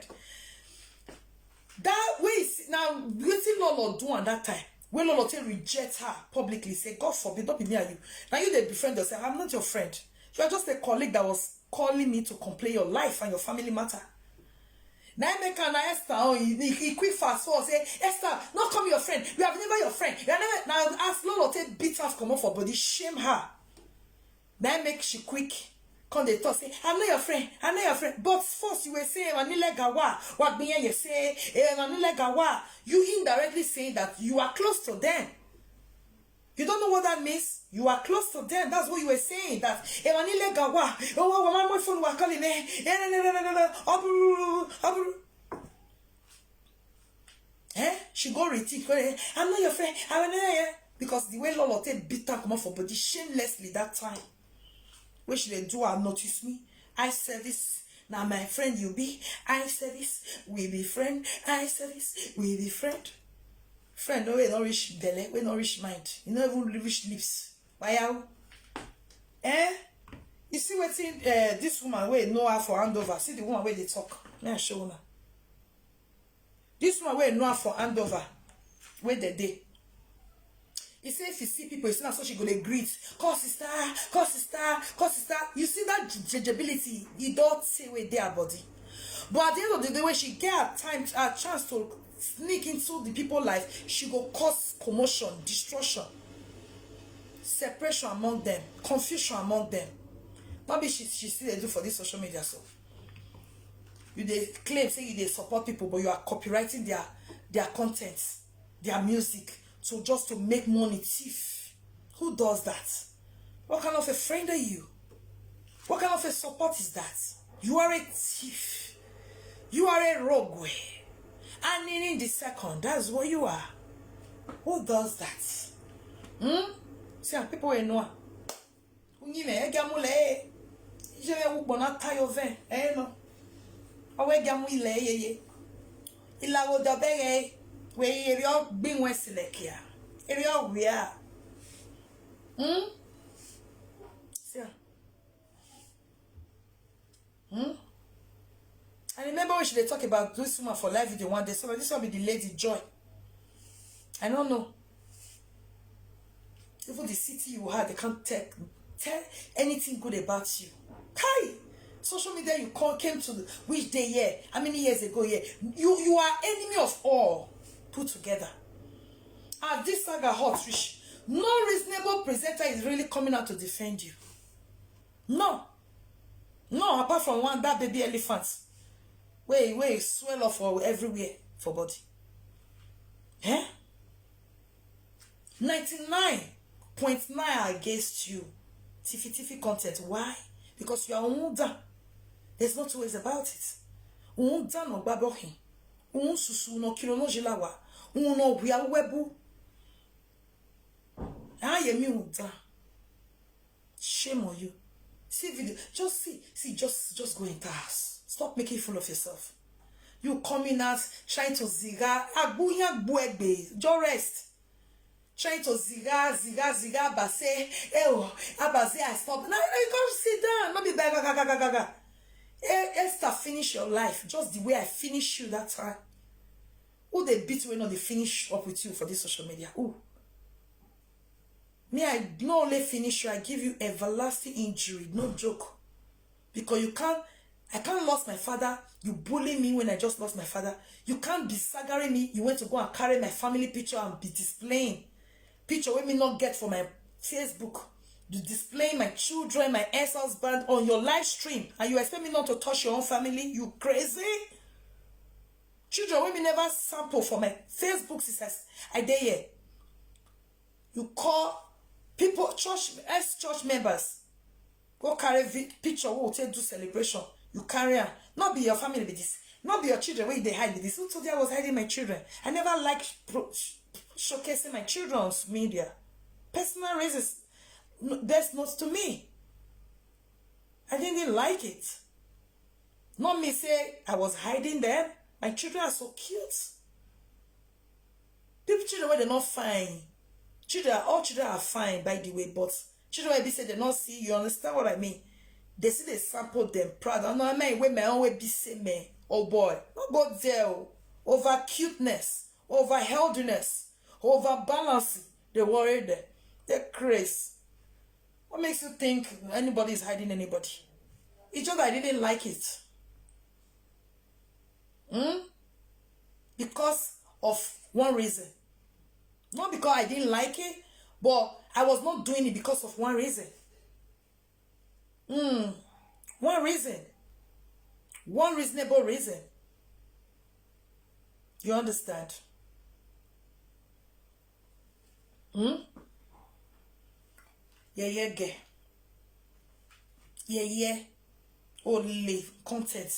That way is now wetin Lolo do at that time. When Lolo take reject her publicly, say, "God forbid, don't be me and you." Now you dey befriend yourself. I'm not your friend. You are just a colleague that was calling me to complain your life and your family matter. Na im make am na Esther own, he, he, he quick fast forward say, "Esther, no come your friend. We have never your friend. We have never." Now as Lolo take beat her comot for body, shame her. Na im make she quick come dey talk say, "I'm not your friend. I'm not your friend." But first you were saying, "Wanile gawa." Wagbiye, you say, "Eh, Wanile gawa." You indirectly saying that you are close to them. You don't know what that means? You are close to them. That's what you were saying. That, "Eh, Wanile gawa. Oh, oh, my phone was calling me. Eh, no, no, no, no, no, no. Abru, abru." Eh? She go rethink. Go, eh, "I'm not your friend. I'm not your," because the way Lolo take beat her comot for body shamelessly that time, wey she dey do her "Notice me, I service, na my friend you be, I service, we be friend, I service, we be friend." Friend no wey don reach belle, wey no reach mind, e no even reach lips. Wayo. Eh? You see wetin, eh, this woman wey know her for handover, see the woman wey dey talk. May I show una. This one wey know am for handover, wey dey dey. He say if you see people, you see na so she go dey greet. "Call sister, call sister, call sister." You see that j-, j-, ability, e don say wey dey her body. But at the end of the day, when she get her time, her chance to sneak into the people life, she go cause commotion, destruction, separation among them, confusion among them. Not be she, she still dey do for this social media so. You dey claim say you dey support people, but you are copywriting their, their content, their music, so just to make money, thief. Who does that? What kind of a friend are you? What kind of a support is that? You are a thief. You are a rogue. And in the second, that's what you are. Who does that? Hmm? See, people wey know. Unyime, egamu le. Jere ukbo na tayo ven. Eh, no. Awe gamu ile ye ye. Ila wo dobere. We ye rio gbin we silekia. Rio wia. Hmm? See. Hmm? I remember when she dey talk about this woman for live video one day. So this one be the lady Joy. I don't know. Even the city you had, they can't tell, tell anything good about you. Kai! Social media you call, came to the, which day here? How many years ago here? You, you are enemy of all put together. As this saga hot reach, no reasonable presenter is really coming out to defend you. No. No, apart from one, that baby elephant. Wey, wey swell up for everywhere for body. Eh? Ninety-nine point nine against you. Tiffy tiffy content. Why? Because you are unda. There's no two ways about it. Unda no gbabohin. Un susu no kilo no jilawa. Un no wia webu. Aye mi unda. Shame on you. See video. Just see. See, just, just go enter house. Stop making fool of yourself. You coming out trying to ziga. Agbuyan gbuegbe. Just rest. Trying to ziga, ziga, ziga, Abase. Eh, oh, Abase, I stop. Now you come sit down. Not be bag, bag, bag, bag, bag. Eh, Esther, finish your life just the way I finish you that time. Who they beat wey no dey finish up with you for this social media? Who? Me, I not only finish you, I give you everlasting injury. No joke. Because you can't, I can't lost my father. You bully me when I just lost my father. You can't be staggering me. You went to go and carry my family picture and be displaying picture wey me not get for my Facebook. You displaying my children, my ex-husband on your live stream, and you expect me not to touch your own family? You crazy? Children wey me never sample for my Facebook since I s-, I dey here. You call people, church, ex-church members, go carry vi-, picture wey we take do celebration. You carry am. Not be your family be this. Not be your children wey you dey hide be this. Who told you I was hiding my children? I never like pro-, sh-, showcasing my children on s-, media. Personal reasons, no, best not to me. I didn't like it. Not me say I was hiding them. My children are so cute. People children wey they not fine. Children, all children are fine, by the way, but children wey be say they not see, you understand what I mean? They see they sample them proud. I know I mean wey my own wey be say me. Oh boy, not go there. Oh. Over cuteness, over healthiness, over balance. They worry them. They craze. What makes you think anybody is hiding anybody? It's just I didn't like it. Hmm? Because of one reason. Not because I didn't like it, but I was not doing it because of one reason. Hmm. One reason. One reasonable reason. You understand? Hmm? Yeah, yeah, girl. Yeah, yeah. Only content.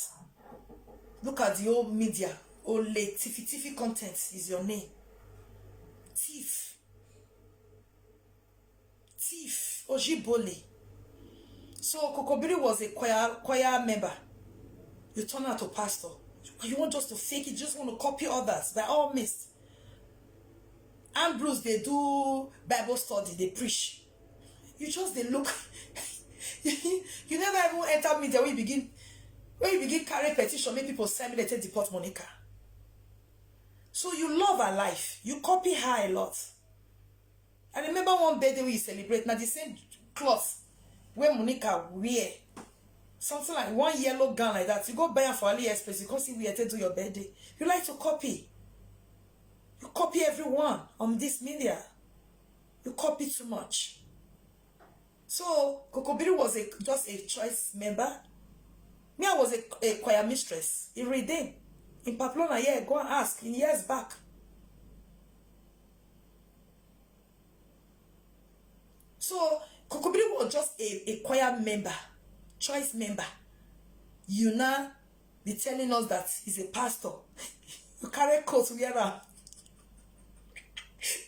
Look at the old media. Only tiffy tiffy content is your name. Thief. Thief. Ojibole. So Kokobiri was a choir choir member. You turn out to pastor. You want just to fake it, you just want to copy others. By all means. Ambrose, they do Bible study, they preach. You just they look. You never even enter media when you begin when you begin carry petition, make people sign me, they take deport Monica. So you love her life. You copy her a lot. I remember one birthday we celebrate now the same cloth where Monica wear. Something like one yellow gown like that. You go buy am for AliExpress, you come see where to do your birthday. You like to copy. You copy everyone on this media. You copy too much. So Kokobiri was a just a choice member. Me, I was a, a choir mistress. He redeemed in Pamplona. Yeah, go and ask in years back. So Kokobiri was just a, a choir member, choice member. You now be telling us that he's a pastor. You carry coat, wear am.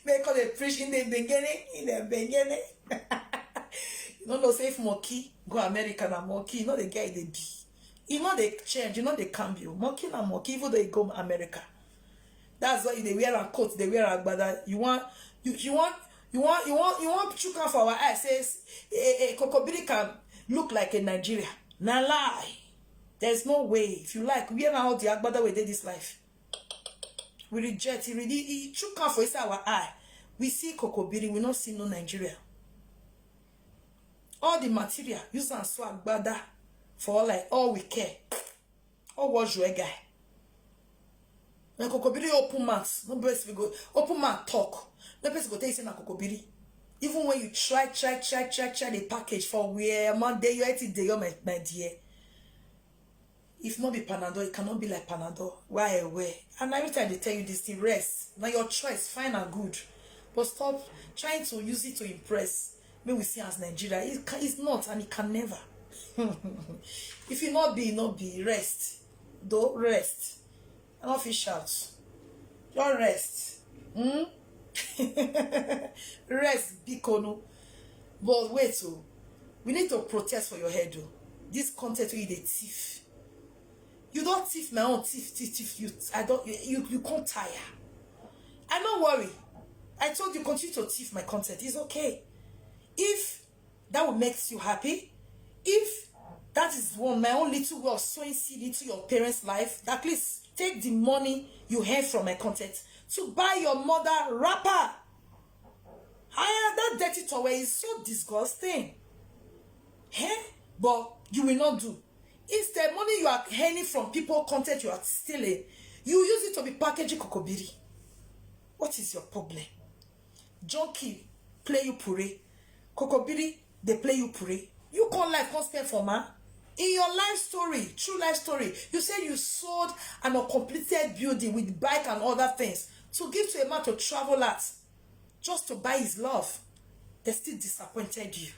Make all the preach in the beginning, in the beginning. You no know say if monkey go America na monkey, you know the guy they be. You know they change, you know they cambio. Monkey na monkey, even though he go America. That's why they wear a coat, they wear a agbada. You want, you, you want, you want, you want, you want chuka for our eyes. Says, eh, eh, Kokobiri can look like a Nigeria. Na lie. There's no way. If you like, wear all the agbada we did this life. We reject. He really, he chuka for inside our eye. We see Kokobiri, we not see no Nigeria. All the material, use and so agbada for all like all we care. All what you guy. Na Kokobiri open mouth. No place we go open mouth talk. No place go tell you say na Kokobiri. Even when you try, try, try, try, try the package for where Monday, you eighty day, my, my dear. If not be Panadol, it cannot be like Panadol. Why I wear? And every time they tell you this thing, rest. Now your choice, fine and good. But stop trying to use it to impress. May we see as Nigeria. It can, it's not and it can never. If it not be, not be. Rest. Though rest. I don't fish out. Just rest. Hmm? Rest, bikonu. But wait, oh, we need to protest for your head, oh. This content wey you dey thief. You don't thief my own thief, thief, thief. You, I don't, you, you, you can't tire. I no worry. I told you continue to thief my content. It's okay. If that will make you happy, if that is one my own little way of sowing seed into your parents' life, that please take the money you earn from my content to buy your mother wrapper. Ah, that dirty towel is so disgusting. Eh? But you will not do. Instead, money you are earning from people content you are stealing, you use it to be packaging Kokobiri. What is your problem? Junkie play you puree. Kokobiri, they play you puree. You come life, come spend for man. In your life story, true life story, you said you sold an uncompleted building with bike and other things to give to a man to travel at, just to buy his love. They still disappointed you.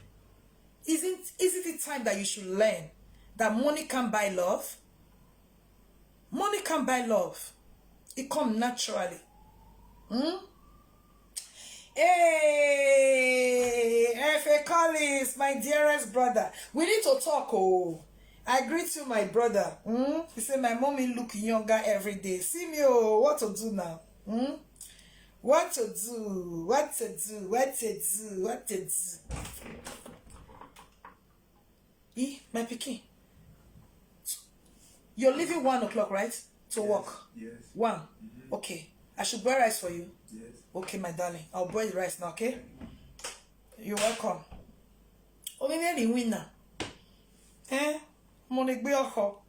Isn't isn't it time that you should learn that money can't buy love? Money can't buy love. It come naturally. Hmm? Hey, F A Collins, my dearest brother. We need to talk, oh. I greet you, my brother. Hmm? He said, "My mommy look younger every day." See me, oh, what to do now? Hmm? What to do? What to do? What to do? What to do? Eh, my pikin. You're leaving one o'clock, right? To work. Yes. One. Mm-hmm. Okay. I should boil rice for you. Yes. Okay, my darling. I'll boil the rice now, okay? You're welcome. Omi me the winner. Eh? Money be oko.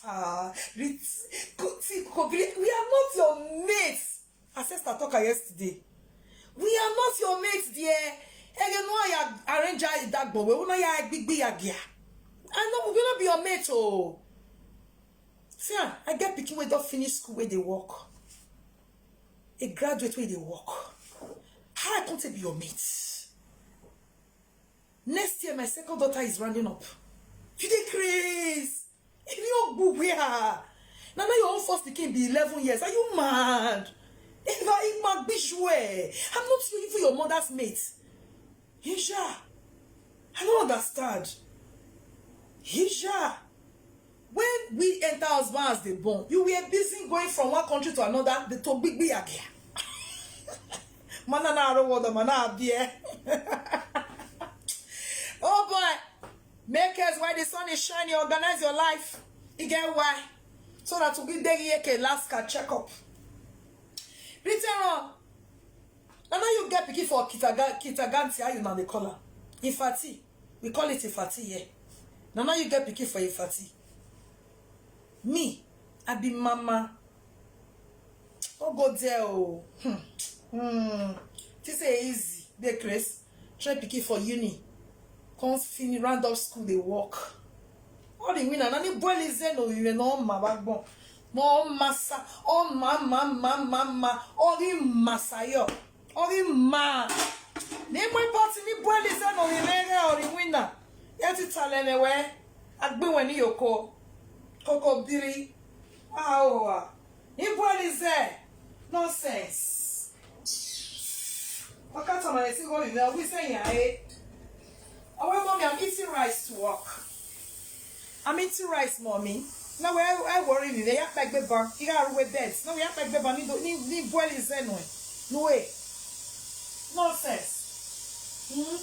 Ah, Rit-, Kuti, Kobiri, we are not your mates. As Esther talk am yesterday, we are not your mates, dear. Ege no ya arrange that boy. We no ya gbigbi ya gia. I know we no be your mate, oh. See, ah, I get pikin wey don finish school, wey dey work. A graduate wey dey work. How I come take be your mate? Next year, my second daughter is rounding up. You dey craze. If you go where? Now, now your own first pikin be eleven years. Are you mad? If I, if my bitch, where? I'm not even your mother's mate. Hija. I don't understand. Hija. When we enter husband as dey born, you were busy going from one country to another, the to gbigbi agia. Mana na aro wodo, mana abie. Oh boy, make us why the sun is shining, organize your life. You get why? So that we dey here ke last ka check up. Peter, now, now you get pikin for Kitaga-, Kitaganti, how you now dey call am? Ifati. We call it Ifati here. Now, now you get pikin for Ifati. Me, I be mama. Oh, go there, oh. Hmm. Hmm. This is easy. Dey craze. Train pikin for uni. Come finish, round up school, dey work. All the winner, nani boy is there, no, you know, my backbone. No, massa. Oh, ma, ma, ma, ma, ma. All the massa, yo. All the ma. Ni boy party, ni boy is there, no, you know, all the winner. Yet it's all anyway. Agbe when you ko. Koko biri. Ah, oh, ah. Ni boy is there. Nonsense. Wakata ma esi go, you know, we say, yeah, eh. Oh, well, mommy, I'm eating rice to work. I'm eating rice, mommy. Now, where I worry me, they have like the bar. You got to wear beds. Now, we have like the bar. Ni do, ni, ni boil is there, no. No way. Nonsense. Hmm?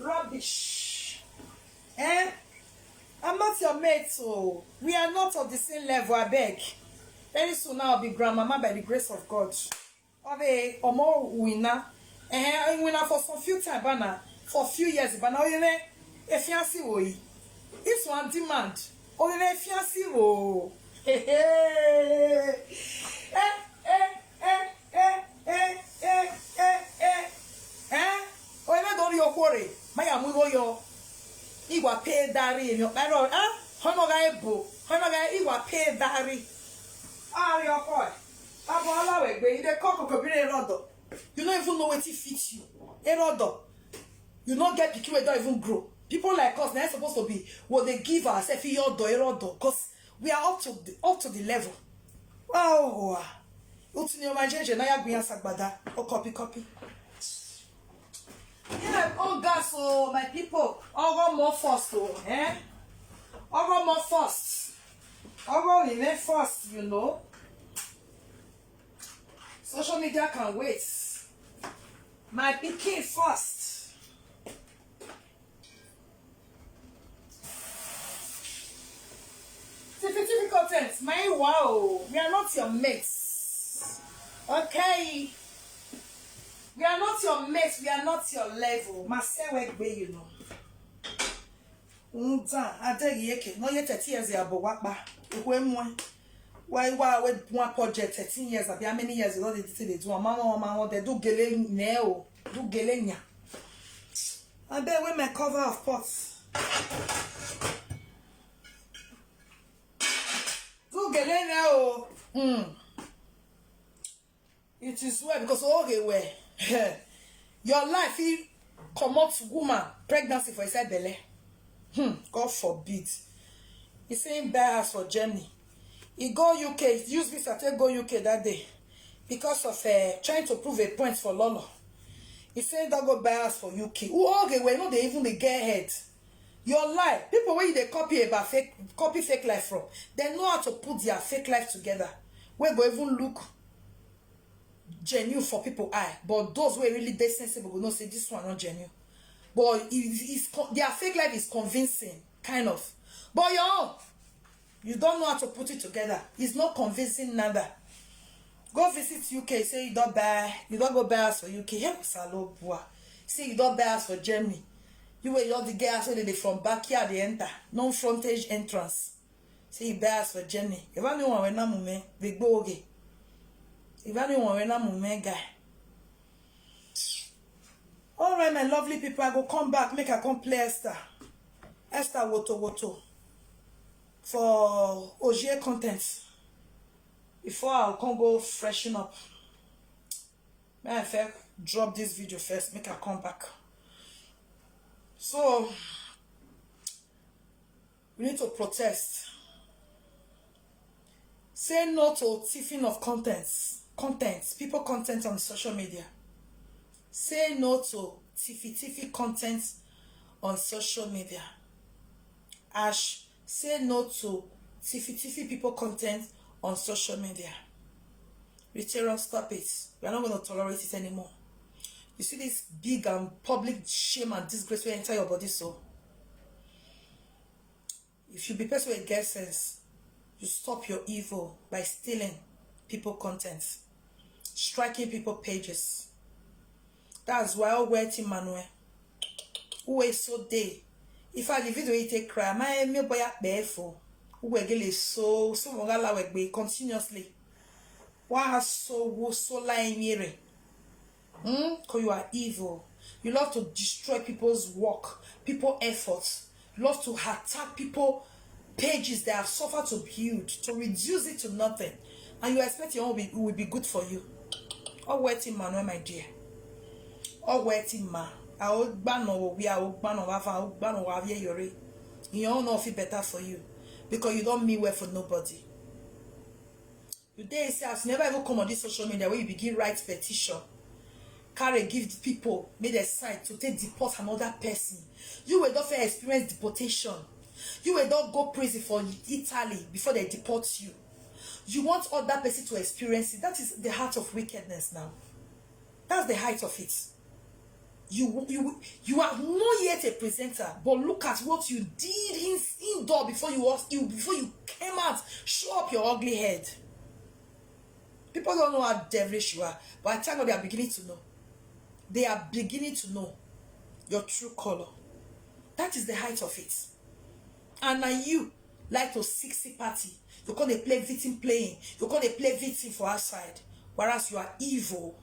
Rubbish. Eh? I'm not your mate, so we are not of the same level, I beg. Very soon now, I'll be grandmama by the grace of God. Ove, omo wina. Eh, wina for some few time, bana. For few years, bana. Oyene, efiansi woyi. This one demand. Oyene, efiansi wo. Hey, hey. Eh, eh, eh, eh, eh, eh, eh, eh, eh. Eh? Oyene don yo kore. Maya mu yo. Igwa pay dari, yo. Pero, eh? Hono ga ebo. Hono ga igwa pay dari. Ah, your boy. Abo alawe gbe, you dey call Kokobiri Erodo. You no even know wetin fit you. Erodo. You no get pikin wey don even grow. People like us, na supposed to be what they give ourselves, Erodo, Erodo, because we are up to the, up to the level. Wow. Utini o ma jeje na ya gbiyan sagbada. O copy, copy. Yeah, oh, gas, oh, my people. Ogo more first, oh, eh? Ogo more first. Ogo remain first, you know. Social media can wait. My pikin first. Tiffy, Tiffy content, my wow, we are not your mates. Okay? We are not your mates, we are not your level. Masewe gbe, you know. Nza, adegi yeke, no ye thirty years ya bo wakpa. Ekwe mwe. Why, why, we one project thirteen years, abi how many years you don dey do, dey do am? Mama, mama, they do gele ne o, do gele nya. I bet with my cover of pots. Do gele ne o. Hmm. It is well because, okay, well, your life, he comot woman pregnancy for inside belle. Hmm, God forbid. He say he buy house for Germany. He go U K, use visa take go U K that day because of, uh, trying to prove a point for Lolo. He say he don go buy house for U K. Who, okay, well, no, they even dey get head. Your life, people wey you dey copy about fake, copy fake life from, they know how to put their fake life together. Wey go even look genuine for people eye, but those wey really dey sensible go know say this one not genuine. But it is co-, their fake life is convincing, kind of. But your own, you don't know how to put it together. It's not convincing nada. Go visit U K, say you don't buy, you don't go buy house for U K. Hey, Salobua. Say you don't buy house for Germany. You wey just dey get house wey dey from backyard dey enter, non frontage entrance. Say you buy house for Jenny. If anyone wey na mume, they go okay. If anyone wey na mume guy. All right, my lovely people, I go come back, make I come play Esther. Esther Woto Woto for Ojie content. Before I come go freshen up. May I first drop this video first, make I come back. So, we need to protest. Say no to thieving of contents, contents, people content on social media. Say no to tiffy tiffy content on social media. Ash, say no to tiffy tiffy people content on social media. Riteron, stop it. We are not going to tolerate it anymore. You see this big and public shame and disgrace will enter your body, so if you be person wey get sense, you stop your evil by stealing people content, striking people pages. That's why all wetin Manuel, who is so day, if I the video you take cry, my me boy at before, who will get so so won't allow it be continuously. Why so wo so line here? Hmm? Because you are evil. You love to destroy people's work, people efforts. You love to attack people pages they have suffered to build, to reduce it to nothing. And you expect your own will be, will be good for you. All wetin Manuel, my dear. All wetin ma. I will ban no we I will ban no wafa, I will ban no wavye yore. You own no fit better for you. Because you don't mean well for nobody. You dey say as you never even come on this social media where you begin write petition, carry give people, make dem sign to take deport another person. You will not fair experience deportation. You will not go prison for Italy before they deport you. You want other person to experience it. That is the heart of wickedness now. That's the height of it. You you you are not yet a presenter, but look at what you did in indoor before you was you before you came out. Show up your ugly head. People don't know how devilish you are, but I tell you, they are beginning to know. They are beginning to know your true color. That is the height of it. And now you like to seek sympathy. You can't play victim playing. You can't play victim for outside. Whereas you are evil.